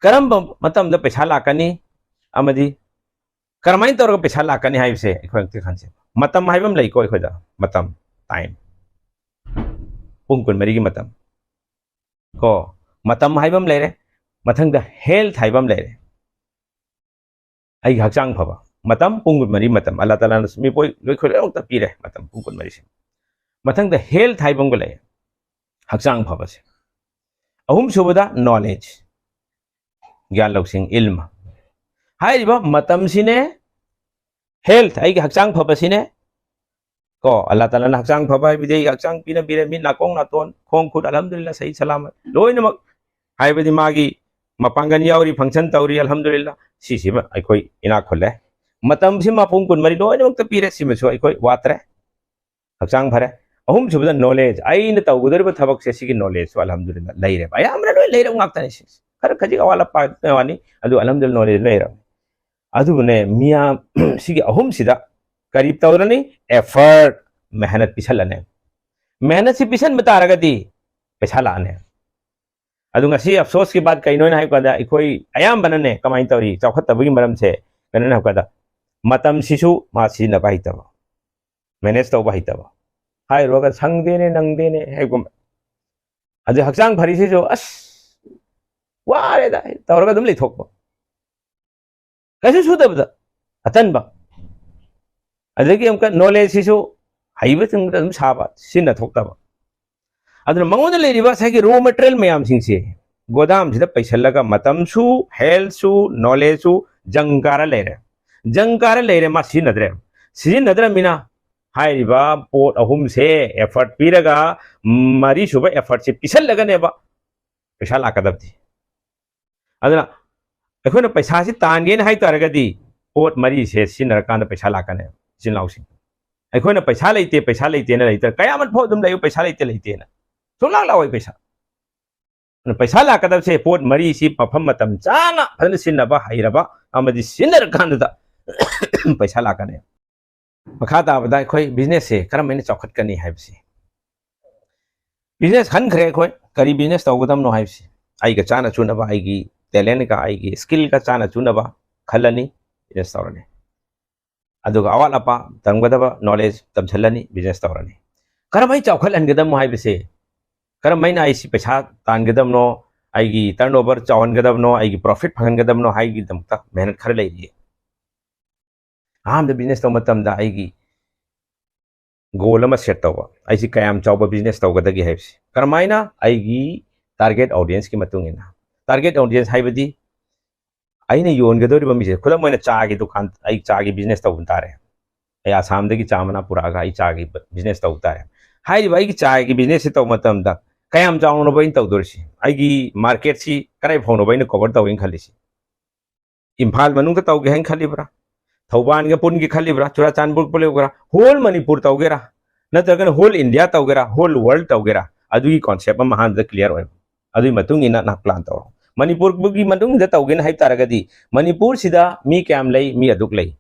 ꯀꯔꯝꯕ ꯃꯇꯝꯗ ꯄꯩꯁꯥ ꯂꯥꯛꯀꯅꯤ ꯑꯃꯗꯤ ꯀꯔꯝꯍꯥꯏꯅ ꯇꯧꯔꯒ ꯄꯩꯁꯥ ꯂꯥꯛꯀꯅꯤ ꯍꯥꯏꯕꯁꯦ ꯑꯩꯈꯣꯏ ꯑꯝꯇ ꯈꯟꯁꯦ꯫ ꯃꯇꯝ ꯍꯥꯏꯕ ꯑꯃ ꯂꯩꯀꯣ ꯑꯩꯈꯣꯏꯗ, ꯃꯇꯝ, ꯇꯥꯏꯝ, ꯄꯨꯡ ꯀꯨꯟꯃꯔꯤꯒꯤ ꯃꯇꯝ ꯀꯣ꯫ ꯃꯇꯝ ꯍꯥꯏꯕ ꯑꯃ ꯂꯩꯔꯦ, ꯃꯊꯪꯗ ꯍꯦꯜꯊ ꯍꯥꯏꯕ ꯑꯃ ꯂꯩꯔꯦ꯫ ꯑꯩꯒꯤ ꯍꯛꯆꯥꯡ ꯐꯕ ꯃꯇꯝ ꯄꯨꯡ ꯀꯨꯟꯃꯔꯤ ꯃꯇꯝ ꯑꯜꯂꯥ ꯇꯥꯂꯥꯅ ꯃꯤꯄꯣꯏ ꯂꯣꯏ ꯈꯣꯏ ꯂꯣꯏꯅꯃꯛꯇ ꯄꯤꯔꯦ, ꯃꯇꯝ ꯄꯨꯡ ꯀꯨꯟꯃꯔꯤꯁꯦ꯫ ꯃꯊꯪꯗ ꯍꯦꯜꯊ ꯍꯥꯏꯕ ꯑꯃꯒ ꯂꯩ, ꯍꯛꯆꯥꯡ ꯐꯕꯁꯦ꯫ ꯑꯍꯨꯝꯁꯨꯕꯗ ꯅꯣꯂꯦꯖ, ꯒ꯭ꯌꯥꯟ ꯂꯧꯁꯤꯡ, ꯏꯜꯃ꯫ ꯍꯥꯏꯔꯤꯕ ꯃꯇꯝꯁꯤꯅꯦ, ꯍꯦꯜꯊ, ꯑꯩꯒꯤ ꯍꯛꯆꯥꯡ ꯐꯕꯁꯤꯅꯦ ꯀꯣ꯫ ꯑꯜꯂꯥ ꯇꯥꯂꯥꯅ ꯍꯛꯆꯥꯡ ꯐꯕ ꯍꯥꯏꯕꯗꯤ ꯑꯩ ꯍꯛꯆꯥꯡ ꯄꯤꯅꯕꯤꯔꯦ, ꯃꯤꯠ, ꯅꯥꯀꯣꯡ, ꯅꯥꯇꯣꯟ, ꯈꯣꯡ, ꯈꯨꯠ, ꯑꯜꯍꯝꯗꯨꯂꯤꯜꯂꯥ, ꯁꯍꯤ ꯁꯂꯥꯃꯠ ꯂꯣꯏꯅꯃꯛ, ꯍꯥꯏꯕꯗꯤ ꯃꯥꯒꯤ ꯃꯄꯥꯡꯒꯜ ꯌꯥꯎꯔꯤ, ꯐꯪꯁꯟ ꯇꯧꯔꯤ, ꯑꯜꯍꯝꯗꯨꯂꯤꯜꯂꯥ꯫ ꯁꯤꯁꯤꯃ ꯑꯩꯈꯣꯏ ꯏꯅꯥꯛ ꯈꯨꯜꯂꯦ꯫ ꯃꯇꯝꯁꯤꯃ ꯄꯨꯡ ꯀꯨꯟꯃꯔꯤ ꯂꯣꯏꯅꯃꯛꯇ ꯄꯤꯔꯦ, ꯁꯤꯃꯁꯨ ꯑꯩꯈꯣꯏ ꯋꯥꯠꯇ꯭ꯔꯦ꯫ ꯍꯛꯆꯥꯡ ꯐꯔꯦ꯫ ꯑꯍꯨꯝꯁꯨꯕꯗ ꯅꯣꯂꯦꯖ, ꯑꯩꯅ ꯇꯧꯒꯗꯧꯔꯤꯕ ꯊꯕꯛꯁꯦ ꯁꯤꯒꯤ ꯅꯣꯂꯦꯖꯁꯨ ꯑꯜꯍꯝꯗꯨꯂꯤꯜꯂꯥ ꯂꯩꯔꯦꯕ, ꯑꯌꯥꯝꯕꯅ ꯂꯣꯏ ꯂꯩꯔꯕ ꯉꯥꯛꯇꯅꯤ꯫ ꯁꯤ ꯈꯔ ꯈꯖꯤꯛ ꯑꯋꯥꯠ ꯑꯄꯥ ꯋꯥꯅꯤ, ꯑꯗꯨ ꯑꯜꯍꯝꯗꯨꯂꯤꯜꯂꯥ ꯅꯣꯂꯦꯖ ꯂꯩꯔꯕꯅꯤ꯫ ꯑꯗꯨꯕꯨꯅꯦ, ꯃꯤꯌꯥꯝ ꯁꯤꯒꯤ ꯑꯍꯨꯝꯁꯤꯗ ꯀꯔꯤ ꯇꯧꯔꯅꯤ? ꯑꯦꯐꯔꯠ, ꯃꯦꯍꯅꯠ ꯄꯤꯁꯜꯂꯅꯤ꯫ ꯃꯦꯍꯅꯠꯁꯤ ꯄꯤꯁꯟꯕ ꯇꯥꯔꯒꯗꯤ ꯄꯩꯁꯥ ꯂꯥꯛꯑꯅꯤ꯫ ꯑꯗꯨ ꯉꯁꯤ ꯑꯐꯁꯣꯁꯀꯤ ꯕꯥꯠ ꯀꯩꯅꯣ ꯍꯥꯏꯅ ꯍꯥꯏꯕ ꯀꯥꯟꯗ ꯑꯩꯈꯣꯏ ꯑꯌꯥꯝꯕꯅꯅꯦ ꯀꯃꯥꯏꯅ ꯇꯧꯔꯤ? ꯆꯥꯎꯈꯠꯇꯕꯒꯤ ꯃꯔꯝꯁꯦ ꯀꯩꯅꯣꯅ ꯍꯥꯏꯕ ꯀꯥꯟꯗ ꯃꯇꯝꯁꯤꯁꯨ ꯃꯥ ꯁꯤꯖꯤꯟꯅꯕ ꯍꯩꯇꯕ, ꯃꯦꯅꯦꯖ ꯇꯧꯕ ꯍꯩꯇꯕ, ꯍꯥꯏꯔꯨꯔꯒ "ꯁꯪꯗꯦꯅꯦ, ꯅꯪꯗꯦꯅꯦ" ꯍꯥꯏꯒꯨꯝꯕ꯫ ꯑꯗꯨ ꯍꯛꯆꯥꯡ ꯐꯔꯤꯁꯤꯁꯨ "ꯑꯁ, ꯋꯥꯔꯦꯗ" ꯇꯧꯔꯒ ꯑꯗꯨꯝ ꯂꯩꯊꯣꯛꯄ, ꯀꯩꯁꯨ ꯁꯨꯗꯕꯗ ꯑꯇꯟꯕ꯫ ꯑꯗꯒꯤ ꯑꯃꯨꯛꯀ ꯅꯣꯂꯦꯖꯁꯤꯁꯨ ꯍꯩꯕꯁꯤꯡꯗ ꯑꯗꯨꯝ ꯁꯥꯕ, ꯁꯤꯖꯤꯟꯅꯊꯣꯛꯇꯕ꯫ ꯑꯗꯨꯅ ꯃꯉꯣꯟꯗ ꯂꯩꯔꯤꯕ ꯉꯁꯥꯏꯒꯤ ꯔꯣ ꯃꯦꯇꯔꯤꯌꯦꯜ ꯃꯌꯥꯝꯁꯤꯡꯁꯦ ꯒꯣꯗꯥꯝꯁꯤꯗ ꯄꯩꯁꯜꯂꯒ ꯃꯇꯝꯁꯨ, ꯍꯦꯜꯊꯁꯨ, ꯅꯣꯂꯦꯖꯁꯨ ꯖꯪ ꯀꯥꯔ ꯂꯩꯔꯦ꯫ ꯖꯪ ꯀꯥꯔ ꯂꯩꯔꯦ, ꯃꯥ ꯁꯤꯖꯤꯟꯅꯗ꯭ꯔꯦ꯫ ꯁꯤꯖꯤꯟꯅꯗ꯭ꯔꯕꯅꯤꯅ ꯍꯥꯏꯔꯤꯕ ꯄꯣꯠ ꯑꯍꯨꯝꯁꯦ effort ꯄꯤꯔꯒ, ꯃꯔꯤꯁꯨꯕ effortꯁꯦ ꯄꯤꯁꯜꯂꯒꯅꯦꯕ ꯄꯩꯁꯥ ꯂꯥꯛꯀꯗꯕꯗꯤ꯫ ꯑꯗꯨꯅ ꯑꯩꯈꯣꯏꯅ ꯄꯩꯁꯥꯁꯤ ꯇꯥꯟꯒꯦꯅ ꯍꯥꯏ ꯇꯥꯔꯒꯗꯤ ꯄꯣꯠ ꯃꯔꯤꯁꯦ ꯁꯤꯖꯤꯟꯅꯔꯀꯥꯟꯗ ꯄꯩꯁꯥ ꯂꯥꯛꯀꯅꯦꯕ, ꯏꯆꯤꯟ ꯏꯅꯥꯎꯁꯤꯡ꯫ ꯑꯩꯈꯣꯏꯅ ꯄꯩꯁꯥ ꯂꯩꯇꯦ, ꯄꯩꯁꯥ ꯂꯩꯇꯦꯅ ꯂꯩꯇ꯭ꯔ, ꯀꯌꯥꯃꯠ ꯐꯥꯎ ꯑꯗꯨꯝ ꯂꯩꯌꯨ, ꯄꯩꯁꯥ ꯂꯩꯇꯦ, ꯂꯩꯇꯦꯅ꯫ ꯁꯨꯡꯂꯥꯛ ꯂꯥꯛꯑꯣꯏ ꯄꯩꯁꯥ꯫ ꯑꯗꯨꯅ ꯄꯩꯁꯥ ꯂꯥꯛꯀꯗꯕꯁꯦ ꯄꯣꯠ ꯃꯔꯤꯁꯤ ꯃꯐꯝ ꯃꯇꯝ ꯆꯥꯅ ꯐꯖꯅ ꯁꯤꯖꯤꯟꯅꯕ ꯍꯩꯔꯕ ꯑꯃꯗꯤ ꯁꯤꯖꯤꯟꯅꯔꯀꯥꯟꯗꯨꯗ ꯄꯩꯁꯥ ꯂꯥꯛꯀꯅꯤ꯫ ꯃꯈꯥ ꯇꯥꯕꯗ ꯑꯩꯈꯣꯏ businessꯁꯦ ꯀꯔꯝ ꯍꯥꯏꯅ ꯆꯥꯎꯈꯠꯀꯅꯤ ꯍꯥꯏꯕꯁꯤ꯫ Business ꯈꯟꯈ꯭ꯔꯦ ꯑꯩꯈꯣꯏ, ꯀꯔꯤ business ꯇꯧꯒꯗꯕꯅꯣ ꯍꯥꯏꯕꯁꯤ꯫ ꯑꯩꯒ ꯆꯥꯅ ꯆꯨꯅꯕ, ꯑꯩꯒꯤ talentꯒ ꯑꯩꯒꯤ skillꯒ ꯆꯥꯅ ꯆꯨꯅꯕ ꯈꯜꯂꯅꯤ, business ꯇꯧꯔꯅꯤ꯫ ꯑꯗꯨꯒ ꯑꯋꯥꯠ ꯑꯄꯥ ꯇꯝꯒꯗꯕ knowledge ꯇꯝꯁꯤꯜꯂꯅꯤ, business ꯇꯧꯔꯅꯤ꯫ ꯀꯔꯝꯍꯥꯏꯅ ꯆꯥꯎꯈꯠꯍꯟꯒꯗꯕꯅꯣ ꯍꯥꯏꯕꯁꯦ, ꯀꯔꯝꯍꯥꯏꯅ ꯑꯩꯁꯤ ꯄꯩꯁꯥ ꯇꯥꯟꯒꯗꯕꯅꯣ, ꯑꯩꯒꯤ turnover ꯆꯥꯎꯍꯟꯒꯗꯕꯅꯣ, ꯑꯩꯒꯤ profit ꯐꯪꯍꯟꯒꯗꯕꯅꯣ ꯍꯥꯏꯕꯒꯤꯗꯃꯛꯇ ꯃꯦꯍꯅꯠ ꯈꯔ ꯂꯩꯔꯤ꯫ ꯑꯍꯥꯟꯕꯗ business ꯇꯧꯕ ꯃꯇꯝꯗ ꯑꯩꯒꯤ goal ꯑꯃ set ꯇꯧꯕ, ꯑꯩꯁꯤ ꯀꯌꯥꯝ ꯆꯥꯎꯕ business ꯇꯧꯒꯗꯒꯦ ꯍꯥꯏꯕꯁꯤ꯫ ꯀꯔꯝꯍꯥꯏꯅ? ꯑꯩꯒꯤ target audienceꯀꯤ ꯃꯇꯨꯡ ꯏꯟꯅ꯫ Target audience ꯍꯥꯏꯕꯗꯤ ꯑꯩꯅ ꯌꯣꯟꯒꯗꯧꯔꯤꯕ ꯃꯤꯁꯦ, ꯈꯨꯗꯝ ꯑꯣꯏꯅ ꯆꯥꯒꯤ ꯗꯨꯀꯥꯟ, ꯑꯩ ꯆꯥꯒꯤ business ꯇꯧꯕ ꯇꯥꯔꯦ꯫ ꯑꯩ ꯑꯁꯥꯝꯗꯒꯤ ꯆꯥ ꯃꯅꯥ ꯄꯨꯔꯛꯑꯒ ꯑꯩ ꯆꯥꯒꯤ business ꯇꯧꯕ ꯇꯥꯔꯦ꯫ ꯍꯥꯏꯔꯤꯕ ꯑꯩꯒꯤ ꯆꯥꯒꯤ businessꯁꯦ ꯇꯧꯕ ꯃꯇꯝꯗ ꯀꯌꯥꯝ ꯆꯥꯎꯅꯣꯕ ꯑꯩꯅ ꯇꯧꯗꯣꯔꯤꯁꯤ? ꯑꯩꯒꯤ marketꯁꯤ ꯀꯗꯥꯏ ꯐꯥꯎꯅꯣꯕ ꯑꯩꯅ cover ꯇꯧꯒꯦꯅ ꯈꯜꯂꯤꯁꯤ? ꯏꯝꯐꯥꯜ ꯃꯅꯨꯡꯗ ꯇꯧꯒꯦ ꯍꯥꯏꯅ ꯈꯜꯂꯤꯕ꯭ꯔꯥ? ꯊꯧꯕꯥꯜꯒ ꯄꯨꯟꯒꯦ ꯈꯜꯂꯤꯕ꯭ꯔꯥ? ꯆꯨꯔꯥꯆꯥꯟꯄꯨꯔ ꯄꯨꯜꯂꯤꯕ꯭ꯔꯥ? Whole ꯃꯅꯤꯄꯨꯔ ꯇꯧꯒꯦꯔꯥ? ꯅꯠꯇ꯭ꯔꯒꯅ whole India ꯇꯧꯒꯦꯔꯥ? Whole world ꯇꯧꯒꯦꯔꯥ? ꯑꯗꯨꯒꯤ concept ꯑꯃ ꯑꯍꯥꯟꯕꯗ clear ꯑꯣꯏꯕ꯫ ꯑꯗꯨꯒꯤ ꯃꯇꯨꯡ ꯏꯟꯅ ꯅꯍꯥꯛ plan ꯇꯧꯔꯣ꯫ ꯃꯅꯤꯄꯨꯔꯒꯤ ꯃꯅꯨꯡꯗ ꯇꯧꯒꯦꯅ ꯍꯥꯏ ꯇꯥꯔꯒꯗꯤ, ꯃꯅꯤꯄꯨꯔꯁꯤꯗ ꯃꯤ ꯀꯌꯥꯝ ꯂꯩ? ꯃꯤ ꯑꯗꯨꯛ ꯂꯩ꯫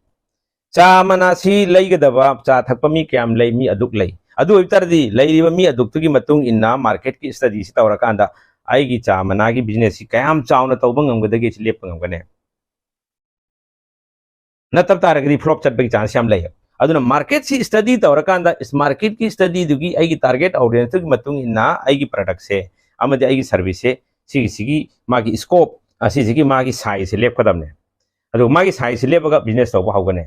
ꯆꯥ ꯃꯅꯥꯁꯤ ꯂꯩꯒꯗꯕ, ꯆꯥ ꯊꯛꯄ ꯃꯤ ꯀꯌꯥꯝ ꯂꯩ? ꯃꯤ ꯑꯗꯨꯛ ꯂꯩ꯫ ꯑꯗꯨ ꯑꯣꯏꯕ ꯇꯥꯔꯗꯤ ꯂꯩꯔꯤꯕ ꯃꯤ ꯑꯗꯨꯛꯇꯨꯒꯤ ꯃꯇꯨꯡ ꯏꯟꯅ marketꯀꯤ studyꯁꯤ ꯇꯧꯔꯀꯥꯟꯗ ꯑꯩꯒꯤ ꯆꯥ ꯃꯅꯥꯒꯤ businessꯁꯤ ꯀꯌꯥꯝ ꯆꯥꯎꯅ ꯇꯧꯕ ꯉꯝꯒꯗꯒꯦ ꯁꯤ ꯂꯦꯞꯄ ꯉꯝꯒꯅꯤ꯫ ꯅꯠꯇꯕ ꯇꯥꯔꯒꯗꯤ flop ꯆꯠꯄꯒꯤ chance ꯌꯥꯝ ꯂꯩ꯫ ꯑꯗꯨꯅ marketꯁꯤ study ꯇꯧꯔꯀꯥꯟꯗ, marketꯀꯤ studyꯗꯨꯒꯤ ꯑꯩꯒꯤ target audienceꯇꯨꯒꯤ ꯃꯇꯨꯡ ꯏꯟꯅ ꯑꯩꯒꯤ productꯁꯦ ꯑꯃꯗꯤ ꯑꯩꯒꯤ serviceꯁꯦ, ꯁꯤꯒꯤꯁꯤꯒꯤ ꯃꯥꯒꯤ scope, ꯑꯁꯤꯁꯤꯒꯤ ꯃꯥꯒꯤ sizeꯁꯦ ꯂꯦꯞꯀꯗꯕꯅꯦ꯫ ꯑꯗꯨꯒ ꯃꯥꯒꯤ sizeꯁꯦ ꯂꯦꯞꯄꯒ business ꯇꯧꯕ ꯍꯧꯒꯅꯤ꯫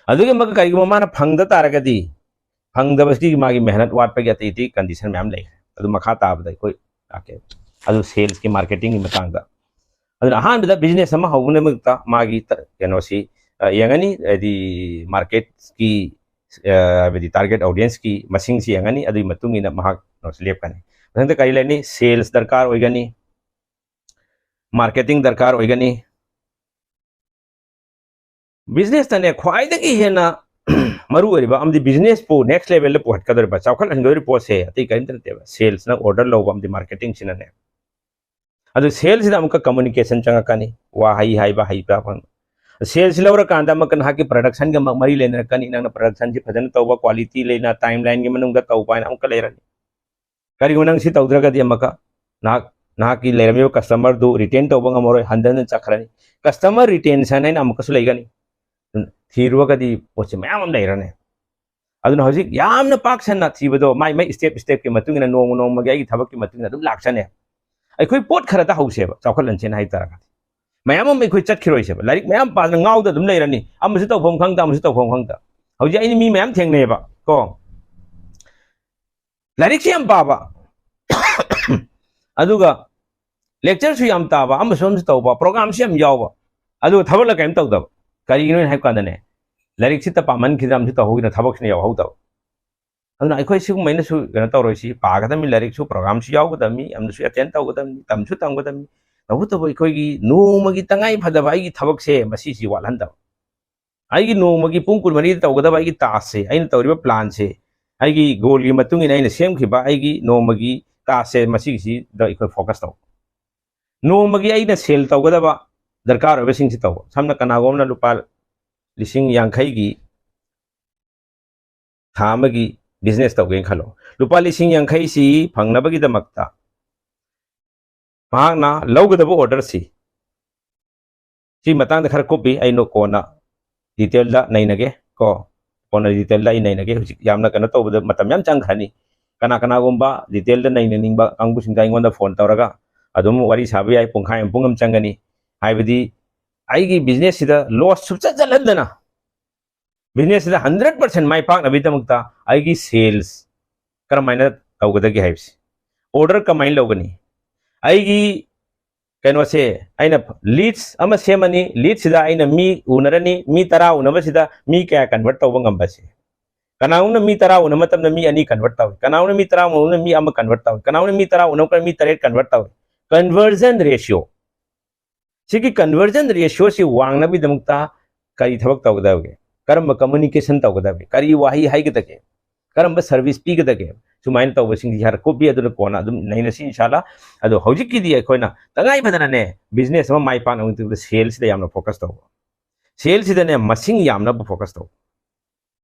ꯑꯗꯨꯒꯤ ꯑꯃꯒ ꯀꯔꯤꯒꯨꯝꯕ ꯃꯥꯅ ꯐꯪꯗ ꯇꯥꯔꯒꯗꯤ, ꯐꯪꯗꯕꯁꯤꯒꯤ ꯃꯥꯒꯤ ꯃꯦꯍꯅꯠ ꯋꯥꯠꯄꯒꯤ ꯑꯇꯩ ꯑꯇꯩ condition ꯃꯌꯥꯝ ꯂꯩ꯫ ꯑꯗꯨ ꯃꯈꯥ ꯇꯥꯕꯗ ꯑꯩꯈꯣꯏ ꯂꯥꯛꯀꯦ꯫ ꯑꯗꯨ salesꯀꯤ, marketingꯒꯤ ꯃꯇꯥꯡꯗ꯫ ꯑꯗꯨꯅ ꯑꯍꯥꯟꯕꯗ business ꯑꯃ ꯍꯧꯅꯕꯒꯤꯗꯃꯛꯇ ꯃꯥꯒꯤ ꯇ-, ꯀꯩꯅꯣꯁꯤ, ꯑ, ꯌꯦꯡꯉꯅꯤ, ꯍꯥꯏꯗꯤ marketꯀꯤ ꯍꯥꯏꯕꯗꯤ target audienceꯀꯤ ꯃꯁꯤꯡꯁꯤ ꯌꯦꯡꯉꯅꯤ, ꯑꯗꯨꯒꯤ ꯃꯇꯨꯡ ꯏꯟꯅ ꯃꯍꯥꯛ ꯀꯩꯅꯣꯁꯤ ꯂꯦꯞꯀꯅꯤ꯫ ꯃꯊꯪꯗ ꯀꯔꯤ ꯂꯩꯅꯤ? Sales ꯗꯔꯀꯥꯔ ꯑꯣꯏꯒꯅꯤ, marketing ꯗꯔꯀꯥꯔ ꯑꯣꯏꯒꯅꯤ, businessꯇꯅꯦ ꯈ꯭ꯋꯥꯏꯗꯒꯤ ꯍꯦꯟꯅ ꯃꯔꯨ ꯑꯣꯏꯔꯤꯕ ꯑꯃꯗꯤ businessꯄꯨ next levelꯗ ꯄꯨꯈꯠꯀꯗꯧꯔꯤꯕ, ꯆꯥꯎꯈꯠꯍꯟꯒꯗꯧꯔꯤꯕ ꯄꯣꯠꯁꯦ ꯑꯇꯩ ꯀꯔꯤꯝꯇ ꯅꯠꯇꯦꯕ, salesꯅ order ꯂꯧꯕ ꯑꯃꯗꯤ marketingꯁꯤꯅꯅꯦ꯫ ꯑꯗꯨ salesꯁꯤꯗ ꯑꯃꯨꯛꯀ communication ꯆꯪꯉꯛꯀꯅꯤ, ꯋꯥꯍꯩ ꯍꯥꯏꯕ ꯍꯩꯕ꯫ Salesꯁꯤ ꯂꯧꯔꯀꯥꯟꯗ ꯑꯃꯨꯛꯀ ꯅꯍꯥꯛꯀꯤ productionꯒ ꯃ-, ꯃꯔꯤ ꯂꯩꯅꯔꯛꯀꯅꯤ, ꯅꯪꯅ productionꯁꯤ ꯐꯖꯅ ꯇꯧꯕ, quality ꯂꯩꯅ, timelineꯒꯤ ꯃꯅꯨꯡꯗ ꯇꯧꯕ ꯍꯥꯏꯅ ꯑꯃꯨꯛꯀ ꯂꯩꯔꯅꯤ꯫ ꯀꯔꯤꯒꯨꯝꯕ ꯅꯪ ꯁꯤ ꯇꯧꯗ꯭ꯔꯒꯗꯤ ꯑꯃꯨꯛꯀ ꯅꯍꯥꯛ, ꯅꯍꯥꯛꯀꯤ ꯂꯩꯔꯝꯃꯤꯕ customerꯗꯨ retain ꯇꯧꯕ ꯉꯝꯃꯔꯣꯏ, ꯍꯟꯖꯟ ꯍꯟꯖꯟ ꯆꯠꯈ꯭ꯔꯅꯤ꯫ Customer retention ꯍꯥꯏꯅ ꯑꯃꯨꯛꯀꯁꯨ ꯂꯩꯒꯅꯤ꯫ ꯊꯤꯔꯨꯔꯒꯗꯤ ꯄꯣꯠꯁꯦ ꯃꯌꯥꯝ ꯑꯃ ꯂꯩꯔꯅꯤ꯫ ꯑꯗꯨꯅ ꯍꯧꯖꯤꯛ ꯌꯥꯝꯅ ꯄꯥꯛ ꯁꯟꯅ ꯊꯤꯕꯗꯣ ꯃꯥꯏ ꯃꯥꯏ step stepꯀꯤ ꯃꯇꯨꯡ ꯏꯟꯅ, ꯅꯣꯡꯃ ꯅꯣꯡꯃꯒꯤ ꯑꯩꯒꯤ ꯊꯕꯛꯀꯤ ꯃꯇꯨꯡ ꯏꯟꯅ ꯑꯗꯨꯝ ꯂꯥꯛꯆꯅꯦ꯫ ꯑꯩꯈꯣꯏ ꯄꯣꯠ ꯈꯔꯗ ꯍꯧꯁꯦꯕ, ꯆꯥꯎꯈꯠꯍꯟꯁꯦꯅ ꯍꯥꯏꯇꯥꯔꯒꯗꯤ꯫ ꯃꯌꯥꯝ ꯑꯃ ꯑꯩꯈꯣꯏ ꯆꯠꯈꯤꯔꯣꯏꯁꯦꯕ, ꯂꯥꯏꯔꯤꯛ ꯃꯌꯥꯝ ꯄꯥꯗꯅ ꯉꯥꯎꯗ ꯑꯗꯨꯝ ꯂꯩꯔꯅꯤ, ꯑꯃꯁꯨ ꯇꯧꯐꯝ ꯈꯪꯗ, ꯑꯃꯁꯨ ꯇꯧꯐꯝ ꯈꯪꯗ꯫ ꯍꯧꯖꯤꯛ ꯑꯩꯅ ꯃꯤ ꯃꯌꯥꯝ ꯊꯦꯡꯅꯩꯌꯦꯕ ꯀꯣ, ꯂꯥꯏꯔꯤꯛꯁꯤ ꯌꯥꯝ ꯄꯥꯕ, ꯑꯗꯨꯒ lectureꯁꯨ ꯌꯥꯝ ꯇꯥꯕ, ꯑꯃꯁꯨ ꯑꯃꯁꯨ ꯇꯧꯕ, programꯁꯨ ꯌꯥꯝ ꯌꯥꯎꯕ, ꯑꯗꯨꯒ ꯊꯕꯛꯅ ꯀꯔꯤꯝ ꯇꯧꯗꯕ꯫ ꯀꯔꯤꯒꯤꯅꯣ ꯍꯥꯏꯕ ꯀꯥꯟꯗꯅꯦ, ꯂꯥꯏꯔꯤꯛꯁꯤ ꯄꯥꯃꯟꯈꯤꯗꯅ ꯑꯃꯁꯨ ꯇꯧꯍꯧꯗꯅ ꯊꯕꯛꯁꯤꯅ ꯌꯥꯎꯍꯧꯗꯕ꯫ ꯑꯗꯨꯅ ꯑꯩꯈꯣꯏ ꯁꯤꯒꯨꯝꯕꯩꯅꯁꯨ ꯀꯩꯅꯣ ꯇꯧꯔꯣꯏꯁꯤ, ꯄꯥꯒꯗꯕꯅꯤ, ꯂꯥꯏꯔꯤꯛꯁꯨ programꯁꯨ ꯌꯥꯎꯒꯗꯕꯅꯤ, ꯌꯥꯝꯅꯁꯨ attend ꯇꯧꯒꯗꯕꯅꯤ, ꯇꯝꯁꯨ ꯇꯝꯒꯗꯕꯅꯤ꯫ ꯇꯧꯕꯇꯕꯨ ꯑꯩꯈꯣꯏꯒꯤ ꯅꯣꯡꯃꯒꯤ ꯇꯉꯥꯏ ꯐꯗꯕ ꯑꯩꯒꯤ ꯊꯕꯛꯁꯦ ꯃꯁꯤꯁꯤ ꯋꯥꯠꯍꯟꯗꯕ꯫ ꯑꯩꯒꯤ ꯅꯣꯡꯃꯒꯤ ꯄꯨꯡ ꯀꯨꯟꯃꯔꯤꯗ ꯇꯧꯒꯗꯕ ꯑꯩꯒꯤ taskꯁꯦ, ꯑꯩꯅ ꯇꯧꯔꯤꯕ planꯁꯦ, ꯑꯩꯒꯤ goalꯒꯤ ꯃꯇꯨꯡ ꯏꯟꯅ ꯑꯩꯅ ꯁꯦꯝꯈꯤꯕ ꯑꯩꯒꯤ ꯅꯣꯡꯃꯒꯤ taskꯁꯦ, ꯃꯁꯤꯒꯤꯁꯤꯗ ꯑꯩꯈꯣꯏ focus ꯇꯧ꯫ ꯅꯣꯡꯃꯒꯤ ꯑꯩꯅ sale ꯇꯧꯒꯗꯕ ꯗꯔꯀꯥꯔ ꯑꯣꯏꯕꯁꯤꯡꯁꯤ ꯇꯧꯕ꯫ ꯁꯝꯅ ꯀꯅꯥꯒꯨꯝꯕꯅ ꯂꯨꯄꯥ ꯂꯤꯁꯤꯡ ꯌꯥꯡꯈꯩꯒꯤ ꯊꯥ ꯑꯃꯒꯤ business ꯇꯧꯒꯦꯅ ꯈꯜꯂꯣ꯫ ꯂꯨꯄꯥ ꯂꯤꯁꯤꯡ ꯌꯥꯡꯈꯩꯁꯤ ꯐꯪꯅꯕꯒꯤꯗꯃꯛꯇ ꯃꯍꯥꯛꯅ ꯂꯧꯒꯗꯕ orderꯁꯤ, ꯁꯤ ꯃꯇꯥꯡꯗ ꯈꯔ ꯀꯨꯞꯄꯤ, ꯑꯩ ꯅꯣ-, ꯀꯣꯟꯅ detailꯗ ꯅꯩꯅꯒꯦ ꯀꯣ, ꯀꯣꯟꯅ detailꯗ ꯑꯩ ꯅꯩꯅꯒꯦ꯫ ꯍꯧꯖꯤꯛ ꯌꯥꯝꯅ ꯀꯩꯅꯣ ꯇꯧꯕꯗ ꯃꯇꯝ ꯌꯥꯝ ꯆꯪꯈ꯭ꯔꯅꯤ꯫ ꯀꯅꯥ ꯀꯅꯥꯒꯨꯝꯕ detailꯗ ꯅꯩꯅꯅꯤꯡꯕ ꯀꯥꯡꯕꯨꯁꯤꯡꯗ ꯑꯩꯉꯣꯟꯗ phone ꯇꯧꯔꯒ ꯑꯗꯨꯝ ꯋꯥꯔꯤ ꯁꯥꯕ ꯌꯥꯏ, ꯄꯨꯡꯈꯥꯏ ꯑꯃ, ꯄꯨꯡ ꯑꯃ ꯆꯪꯒꯅꯤ꯫ ꯍꯥꯏꯕꯗꯤ ꯑꯩꯒꯤ businessꯁꯤꯗ loss ꯁꯨꯡꯆꯠ ꯆꯠꯍꯟꯗꯅ, businessꯁꯤꯗ hundred percent ꯃꯥꯏ ꯄꯥꯛꯅꯕꯒꯤꯗꯃꯛꯇ ꯑꯩꯒꯤ sales ꯀꯔꯝꯍꯥꯏꯅ ꯇꯧꯒꯗꯒꯦ ꯍꯥꯏꯕꯁꯤ, order ꯀꯃꯥꯏꯅ ꯂꯧꯒꯅꯤ, ꯑꯩꯒꯤ ꯀꯩꯅꯣꯁꯦ, ꯑꯩꯅ leads ꯑꯃ ꯁꯦꯝꯃꯅꯤ, leadꯁꯤꯗ ꯑꯩꯅ ꯃꯤ ꯎꯅꯔꯅꯤ, ꯃꯤ ꯇꯔꯥ ꯎꯅꯕꯁꯤꯗ ꯃꯤ ꯀꯌꯥ convert ꯇꯧꯕ ꯉꯝꯕꯁꯦ, ꯀꯅꯥꯒꯨꯝꯕꯅ ꯃꯤ ꯇꯔꯥ ꯎꯅꯕ ꯃꯇꯝꯗ ꯃꯤ ꯑꯅꯤ convert ꯇꯧꯏ, ꯀꯅꯥꯒꯨꯝꯕꯅ ꯃꯤ ꯇꯔꯥ ꯎꯅꯕ ꯃꯤ ꯑꯃ convert ꯇꯧꯏ, ꯀꯅꯥꯒꯨꯝꯕꯅ ꯃꯤ ꯇꯔꯥ ꯎꯅꯕ ꯃꯤ ꯇꯔꯦꯠ convert ꯇꯧꯏ꯫ Conversion ratio, ꯁꯤꯒꯤ conversion ratio ꯁꯤ ꯋꯥꯡꯅꯕꯒꯤꯗꯃꯛꯇ ꯀꯔꯤ ꯊꯕꯛ ꯇꯧꯒꯗꯒꯦ? ꯀꯔꯝꯕ communication ꯇꯧꯒꯗꯒꯦ? ꯀꯔꯤ ꯋꯥꯍꯩ ꯍꯥꯏꯒꯗꯒꯦ? ꯀꯔꯝꯕ service ꯄꯤꯒꯗꯒꯦ? ꯁꯨꯃꯥꯏꯅ ꯇꯧꯕꯁꯤꯡꯁꯤ ꯈꯔ ꯀꯨꯞꯄꯤ, ꯑꯗꯨꯅ ꯀꯣꯟꯅ ꯑꯗꯨꯝ ꯅꯩꯅꯁꯤ ꯏꯟꯁꯥꯜꯂꯥ꯫ ꯑꯗꯣ ꯍꯧꯖꯤꯛꯀꯤꯗꯤ ꯑꯩꯈꯣꯏꯅ ꯇꯉꯥꯏ ꯐꯗꯅꯅꯦ business ꯑꯃ ꯃꯥꯏ ꯄꯥꯛꯅꯕꯒꯤꯗꯃꯛꯇ sale ꯁꯤꯗ ꯌꯥꯝꯅ focus ꯇꯧꯕ, sale ꯁꯤꯗꯅꯦ ꯃꯁꯤꯡ ꯌꯥꯝꯅꯕ focus ꯇꯧꯕ꯫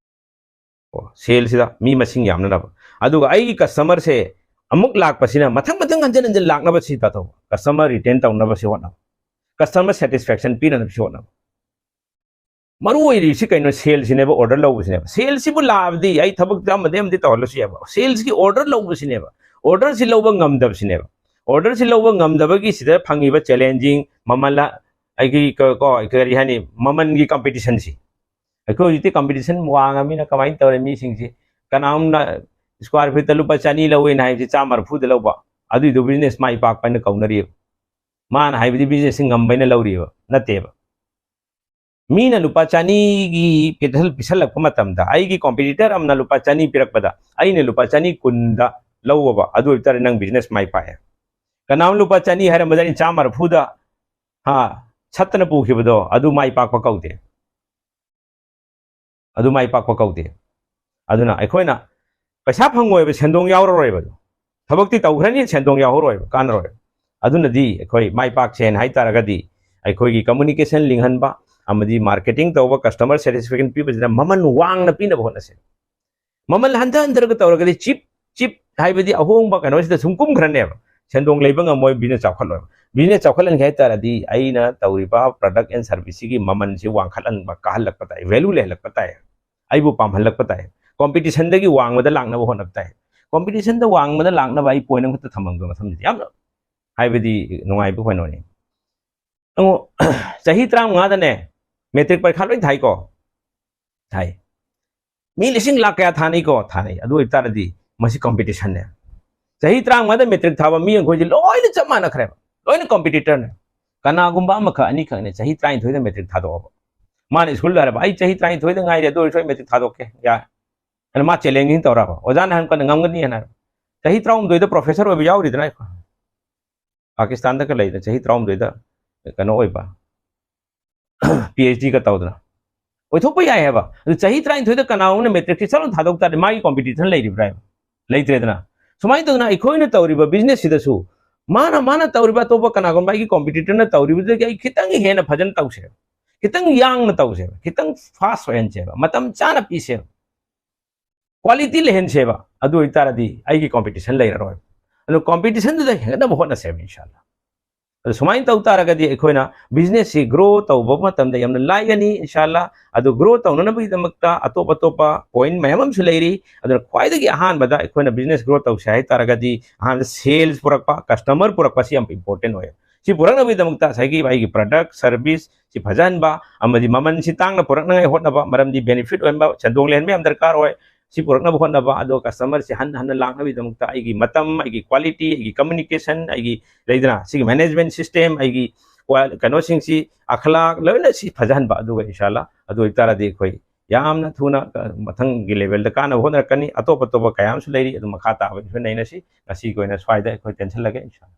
ꯀꯣ, sale ꯁꯤꯗ ꯃꯤ ꯃꯁꯤꯡ ꯌꯥꯝꯅꯅꯕ꯫ ꯑꯗꯨꯒ ꯑꯩꯒꯤ customer ꯁꯦ ꯑꯃꯨꯛ ꯂꯥꯛꯄꯁꯤꯅ ꯃꯊꯪ ꯃꯊꯪ ꯍꯟꯖꯤꯟ ꯍꯟꯖꯤꯟ ꯂꯥꯛꯅꯕ ꯁꯤ ꯇꯧꯕ, customer retain ꯇꯧꯅꯕ ꯁꯤ ꯍꯣꯠꯅꯕ, customer satisfaction ꯄꯤꯅꯅꯕ ꯁꯤ ꯍꯣꯠꯅꯕ꯫ ꯃꯔꯨ ꯑꯣꯏꯔꯤꯁꯤ ꯀꯩꯅꯣ? Sale ꯁꯤꯅꯦꯕ, order ꯂꯧꯕꯁꯤꯅꯦꯕ꯫ Sale ꯁꯤꯕꯨ ꯂꯥꯛꯑꯕꯗꯤ ꯑꯩ ꯊꯕꯛꯇ ꯑꯃꯗꯤ ꯑꯃꯗꯤ ꯇꯧꯍꯜꯂꯁꯨ ꯌꯥꯏꯕ꯫ Sale ꯁꯤꯒꯤ order ꯂꯧꯕꯁꯤꯅꯦꯕ, order ꯁꯤ ꯂꯧꯕ ꯉꯝꯗꯕꯁꯤꯅꯦꯕ꯫ Order ꯁꯤ ꯂꯧꯕ ꯉꯝꯗꯕꯒꯤ ꯁꯤꯗ ꯐꯪꯉꯤꯕ challenging ꯃꯃꯜ, ꯑꯩꯒꯤ ꯀ-, ꯀꯣ, ꯀꯔꯤ ꯍꯥꯏꯅꯤ, ꯃꯃꯜꯒꯤ competition ꯁꯤ꯫ ꯑꯩꯈꯣꯏ ꯍꯧꯖꯤꯛꯇꯤ competition ꯋꯥꯡꯉꯕꯅꯤꯅ ꯀꯃꯥꯏꯅ ꯇꯧꯔꯦ? ꯃꯤꯁꯤꯡꯁꯤ ꯀꯅꯥꯒꯨꯝꯅ square feet ꯇ ꯂꯨꯄꯥ ꯆꯅꯤ ꯂꯧꯋꯦꯅ ꯍꯥꯏꯕꯁꯤ ꯆꯥꯝꯃ ꯃꯔꯤꯐꯨꯗ ꯂꯧꯕ, ꯑꯗꯨꯏꯗꯣ business ꯃꯥꯏ ꯄꯥꯛꯄ ꯍꯥꯏꯅ ꯀꯧꯅꯔꯤꯕ꯫ ꯃꯥꯅ ꯍꯥꯏꯕꯗꯤ business ꯁꯤ ꯉꯝꯕ ꯍꯥꯏꯅ ꯂꯧꯔꯤꯕ ꯅꯠꯇꯦꯕ꯫ ꯃꯤꯅ ꯂꯨꯄꯥ ꯆꯅꯤꯒꯤ capital ꯄꯤꯁꯜꯂꯛꯄ ꯃꯇꯝꯗ, ꯑꯩꯒꯤ competitor ꯑꯃꯅ ꯂꯨꯄꯥ ꯆꯅꯤ ꯄꯤꯔꯛꯄꯗ ꯑꯩꯅ ꯂꯨꯄꯥ ꯆꯅꯤ ꯀꯨꯟꯗ ꯂꯧꯑꯕ, ꯑꯗꯨ ꯑꯣꯏꯕ ꯇꯥꯔꯗꯤ ꯅꯪ business ꯃꯥꯏ ꯄꯥꯛꯑꯦ꯫ ꯀꯅꯥꯒꯨꯝꯕ ꯂꯨꯄꯥ ꯆꯅꯤ ꯍꯥꯏꯔꯝꯕꯗ ꯑꯩꯅ ꯆꯥꯝꯃ ꯃꯔꯤꯐꯨꯗ, ꯍꯥ, ꯁꯠꯇꯅ ꯄꯨꯈꯤꯕꯗꯣ, ꯑꯗꯨ ꯃꯥꯏ ꯄꯥꯛꯄ ꯀꯧꯗꯦ꯫ ꯑꯗꯨ ꯃꯥꯏ ꯄꯥꯛꯄ ꯀꯧꯗꯦ꯫ ꯑꯗꯨꯅ ꯑꯩꯈꯣꯏꯅ ꯄꯩꯁꯥ ꯐꯪꯉꯣꯏꯕ, ꯁꯦꯟꯗꯣꯡ ꯌꯥꯎꯔꯔꯣꯏꯕ꯫ ꯑꯗꯨ ꯊꯕꯛꯇꯤ ꯇꯧꯈ꯭ꯔꯅꯤ, ꯁꯦꯟꯗꯣꯡ ꯌꯥꯎꯍꯧꯔꯣꯏꯕ, ꯀꯥꯟꯅꯔꯣꯏꯕ꯫ ꯑꯗꯨꯅꯗꯤ ꯑꯩꯈꯣꯏ ꯃꯥꯏ ꯄꯥꯛꯁꯦꯅ ꯍꯥꯏ ꯇꯥꯔꯒꯗꯤ ꯑꯩꯈꯣꯏꯒꯤ communication ꯂꯤꯡꯍꯟꯕ ꯑꯃꯗꯤ marketing ꯇꯧꯕ, customer satisfaction ꯄꯤꯕꯁꯤꯗ ꯃꯃꯜ ꯋꯥꯡꯅ ꯄꯤꯅꯕ ꯍꯣꯠꯅꯁꯤ꯫ ꯃꯃꯜ ꯍꯟꯊ ꯍꯟꯊꯔꯒ ꯇꯧꯔꯒꯗꯤ cheap, cheap ꯍꯥꯏꯕꯗꯤ ꯑꯍꯣꯡꯕ ꯀꯩꯅꯣꯁꯤꯗ ꯁꯨꯝ ꯀꯨꯝꯈ꯭ꯔꯅꯦꯕ꯫ ꯁꯦꯟꯗꯣꯡ ꯂꯩꯕ ꯉꯝꯃꯣꯏ, business ꯆꯥꯎꯈꯠꯂꯣꯏꯕ꯫ Business ꯆꯥꯎꯈꯠꯍꯟꯒꯦ ꯍꯥꯏ ꯇꯥꯔꯗꯤ ꯑꯩꯅ ꯇꯧꯔꯤꯕ product and service ꯁꯤꯒꯤ ꯃꯃꯜꯁꯤ ꯋꯥꯡꯈꯠꯍꯟꯕ, ꯀꯥꯍꯜꯂꯛꯄ ꯇꯥꯏ, value ꯂꯩꯍꯜꯂꯛꯄ ꯇꯥꯏ, ꯑꯩꯕꯨ ꯄꯥꯝꯍꯜꯂꯛꯄ ꯇꯥꯏ, competition ꯗꯒꯤ ꯋꯥꯡꯃꯗ ꯂꯥꯛꯅꯕ ꯍꯣꯠꯅꯕ ꯇꯥꯏ꯫ Competition ꯗ ꯋꯥꯡꯃꯗ ꯂꯥꯛꯅꯕ ꯑꯩ point ꯑꯃꯈꯛꯇ ꯊꯝꯃꯝꯒꯦ ꯃꯊꯪꯗꯗꯤ, ꯌꯥꯝꯅ ꯍꯥꯏꯕꯗꯤ ꯅꯨꯡꯉꯥꯏꯕ ꯀꯩꯅꯣꯅꯤ꯫ ꯑꯃꯨꯛ ꯆꯍꯤ ꯇꯔꯥꯃꯉꯥꯗꯅꯦ matric ꯄꯔꯤꯈꯥ ꯂꯣꯏ ꯊꯥꯏꯀꯣ? ꯊꯥꯏ꯫ ꯃꯤ ꯂꯤꯁꯤꯡ ꯂꯥꯛ ꯀꯌꯥ ꯊꯥꯅꯩꯀꯣ? ꯊꯥꯅꯩ꯫ ꯑꯗꯨ ꯑꯣꯏꯕ ꯇꯥꯔꯗꯤ ꯃꯁꯤ competition ꯅꯦ꯫ ꯆꯍꯤ ꯇꯔꯥꯃꯉꯥꯗ matric ꯊꯥꯕ ꯃꯤ ꯑꯩꯈꯣꯏꯁꯦ ꯂꯣꯏꯅ ꯆꯞ ꯃꯥꯟꯅꯈ꯭ꯔꯦꯕ, ꯂꯣꯏꯅ competitor ꯅꯦ꯫ ꯀꯅꯥꯒꯨꯝꯕ ꯑꯃꯈꯛ ꯑꯅꯤꯈꯛꯅꯦ ꯆꯍꯤ ꯇꯔꯥꯅꯤꯊꯣꯏꯗ matric ꯊꯥꯗꯣꯛꯑꯕ꯫ ꯃꯥꯅ school ꯗ ꯍꯥꯏꯔꯕ, "ꯑꯩ ꯆꯍꯤ ꯇꯔꯥꯅꯤꯊꯣꯏꯗ ꯉꯥꯏꯔꯤ, ꯑꯗꯨ ꯑꯣꯏꯔꯁꯨ ꯑꯩ matric ꯊꯥꯗꯣꯛꯀꯦ, ꯌꯥꯏ"꯫ ꯑꯗꯨꯅ ꯃꯥ ꯆꯦꯂꯦꯟꯖꯤꯡ ꯇꯧꯔꯕ, ꯑꯣꯖꯥꯅ ꯍꯥꯏꯔ ꯀꯥꯟꯗ ꯉꯝꯒꯅꯤ ꯍꯥꯏꯅ ꯍꯥꯏꯔꯕ꯫ ꯆꯍꯤ ꯇꯔꯥꯍꯨꯝꯗꯣꯏꯗ ꯄ꯭ꯔꯣꯐꯦꯁꯔ ꯑꯣꯏꯕ ꯌꯥꯎꯔꯤꯗꯅ ꯑꯩꯈꯣꯏ꯫ ꯄꯥꯀꯤꯁꯇꯥꯟꯗꯒ ꯂꯩꯗꯅ ꯆꯍꯤ ꯇꯔꯥꯍꯨꯝꯗꯣꯏꯗ ꯀꯩꯅꯣ ꯑꯣꯏꯕ, ꯄꯤ ꯑꯩꯆ ꯗꯤꯒ ꯇꯧꯗꯅ꯫ ꯑꯣꯏꯊꯣꯛꯄ ꯌꯥꯏ ꯍꯥꯏꯕ꯫ ꯑꯗꯨ ꯆꯍꯤ ꯇꯔꯥꯅꯤꯊꯣꯏꯗ ꯀꯅꯥꯒꯨꯝꯕꯅ ꯃꯦꯇ꯭ꯔꯤꯛꯁꯤ ꯆꯠꯂ ꯊꯥꯗꯣꯛ ꯇꯥꯔꯗꯤ ꯃꯥꯒꯤ ꯀꯣꯝꯄꯤꯇꯤꯁꯟ ꯂꯩꯔꯤꯕ꯭ꯔꯥ ꯍꯥꯏꯕ? ꯂꯩꯇ꯭ꯔꯦꯗꯅ꯫ ꯁꯨꯃꯥꯏꯅ ꯇꯧꯗꯅ ꯑꯩꯈꯣꯏꯅ ꯇꯧꯔꯤꯕ ꯕꯤꯖꯤꯅꯦꯁꯁꯤꯗꯁꯨ ꯃꯥꯅ, ꯃꯥꯅ ꯇꯧꯔꯤꯕ ꯑꯇꯣꯞꯄ ꯀꯅꯥꯒꯨꯝꯕ ꯑꯩꯒꯤ ꯀꯣꯝꯄꯤꯇꯤꯇꯔꯅ ꯇꯧꯔꯤꯕꯗꯒꯤ ꯑꯩ ꯈꯤꯇꯪ ꯍꯦꯟꯅ ꯐꯖꯅ ꯇꯧꯁꯦꯕ, ꯈꯤꯇꯪ ꯌꯥꯡꯅ ꯇꯧꯁꯦꯕ, ꯈꯤꯇꯪ ꯐꯥꯁ ꯑꯣꯏꯍꯟꯁꯦꯕ, ꯃꯇꯝ ꯆꯥꯅ ꯄꯤꯁꯦꯕ, ꯀ꯭ꯋꯥꯂꯤꯇꯤ ꯂꯩꯍꯟꯁꯦꯕ꯫ ꯑꯗꯨ ꯑꯣꯏꯇꯥꯔꯗꯤ ꯑꯩꯒꯤ ꯀꯣꯝꯄꯤꯇꯤꯁꯟ ꯂꯩꯔꯔꯣꯏ꯫ ꯑꯗꯨ ꯀꯣꯝꯄꯤꯇꯤꯁꯟꯗꯨꯗ ꯍꯦꯟꯒꯠꯅꯕ ꯍꯣꯠꯅꯁꯦꯕ, ꯏꯟꯁꯥꯜꯂꯥ꯫ ꯑꯗꯨ ꯁꯨꯃꯥꯏꯅ ꯇꯧ ꯇꯥꯔꯒꯗꯤ ꯑꯩꯈꯣꯏꯅ ꯕꯤꯖꯤꯅꯦꯁꯁꯤ ꯒ꯭ꯔꯣ ꯇꯧꯕ ꯃꯇꯝꯗ ꯌꯥꯝꯅ ꯂꯥꯏꯒꯅꯤ, ꯏꯟꯁꯥꯜꯂꯥ꯫ ꯑꯗꯨ ꯒ꯭ꯔꯣ ꯇꯧꯅꯅꯕꯒꯤꯗꯃꯛꯇ ꯑꯇꯣꯞ ꯑꯇꯣꯞꯄ ꯄꯣꯏꯟ ꯃꯌꯥꯝ ꯑꯃꯁꯨ ꯂꯩꯔꯤ꯫ ꯑꯗꯨꯅ ꯈ꯭ꯋꯥꯏꯗꯒꯤ ꯑꯍꯥꯟꯕꯗ ꯑꯩꯈꯣꯏꯅ ꯕꯤꯖꯤꯅꯦꯁ ꯒ꯭ꯔꯣ ꯇꯧꯁꯦ ꯍꯥꯏ ꯇꯥꯔꯒꯗꯤ ꯑꯍꯥꯟꯕꯗ ꯁꯦꯜꯁ ꯄꯨꯔꯛꯄ, ꯀꯁꯇꯃꯔ ꯄꯨꯔꯛꯄꯁꯤ ꯌꯥꯝ ꯏꯝꯄꯣꯔꯇꯦꯟ ꯑꯣꯏ꯫ ꯁꯤ ꯄꯨꯔꯛꯅꯕꯒꯤꯗꯃꯛꯇ ꯉꯁꯥꯏꯒꯤ ꯑꯩꯒꯤ ꯄ꯭ꯔꯗꯛ, ꯁꯔꯚꯤꯁ ꯁꯤ ꯐꯖꯍꯟꯕ ꯑꯃꯗꯤ ꯃꯃꯜꯁꯤ ꯇꯥꯡꯅ ꯄꯨꯔꯛꯅꯉꯥꯏ ꯍꯣꯠꯅꯕ, ꯃꯔꯝꯗꯤ ꯕꯦꯅꯤꯐꯤꯠ ꯑꯣꯏꯍꯟꯕ, ꯁꯦꯟꯗꯣꯡ ꯂꯩꯍꯟꯕ ꯌꯥꯝ ꯗꯔꯀꯥꯔ ꯑꯣꯏ꯫ ꯁꯤ ꯄꯨꯔꯛꯅꯕ ꯍꯣꯠꯅꯕ, ꯑꯗꯨꯒ ꯀꯁꯇꯃꯔꯁꯤ ꯍꯟꯅ ꯍꯟꯅ ꯂꯥꯛꯅꯕꯒꯤꯗꯃꯛꯇ ꯑꯩꯒꯤ ꯃꯇꯝ, ꯑꯩꯒꯤ ꯀ꯭ꯋꯥꯂꯤꯇꯤ, ꯑꯩꯒꯤ ꯀꯝꯃ꯭ꯌꯨꯅꯤꯀꯦꯁꯟ, ꯑꯩꯒꯤ ꯂꯩꯗꯅ ꯁꯤꯒꯤ ꯃꯦꯅꯦꯖꯃꯦꯟ ꯁꯤꯁꯇꯦꯝ, ꯑꯩꯒꯤ ꯀ꯭ꯋꯥ-, ꯀꯩꯅꯣꯁꯤꯡꯁꯤ, ꯑꯈ꯭ꯂꯥꯛ ꯂꯣꯏꯅ ꯁꯤ ꯐꯖꯍꯟꯕ꯫ ꯑꯗꯨꯒ ꯏꯟꯁꯥꯜꯂꯥ ꯑꯗꯨ ꯑꯣꯏꯇꯥꯔꯗꯤ ꯑꯩꯈꯣꯏ ꯌꯥꯝꯅ ꯊꯨꯅ, ꯑ, ꯃꯊꯪꯒꯤ ꯂꯦꯚꯦꯜꯗ ꯀꯥꯅꯕ ꯍꯣꯠꯅꯔꯛꯀꯅꯤ꯫ ꯑꯇꯣꯞ ꯑꯇꯣꯞꯄ ꯀꯌꯥ ꯑꯃꯁꯨ ꯂꯩꯔꯤ, ꯑꯗꯨ ꯃꯈꯥ ꯇꯥꯕ ꯑꯩꯈꯣꯏ ꯅꯩꯅꯁꯤ꯫ ꯉꯁꯤꯒꯤ ꯑꯣꯏꯅ ꯁ꯭ꯋꯥꯏꯗ ꯑꯩꯈꯣꯏ ꯇꯦꯟꯁꯜꯂꯒꯦ, ꯏꯟꯁꯥꯜꯂꯥ꯫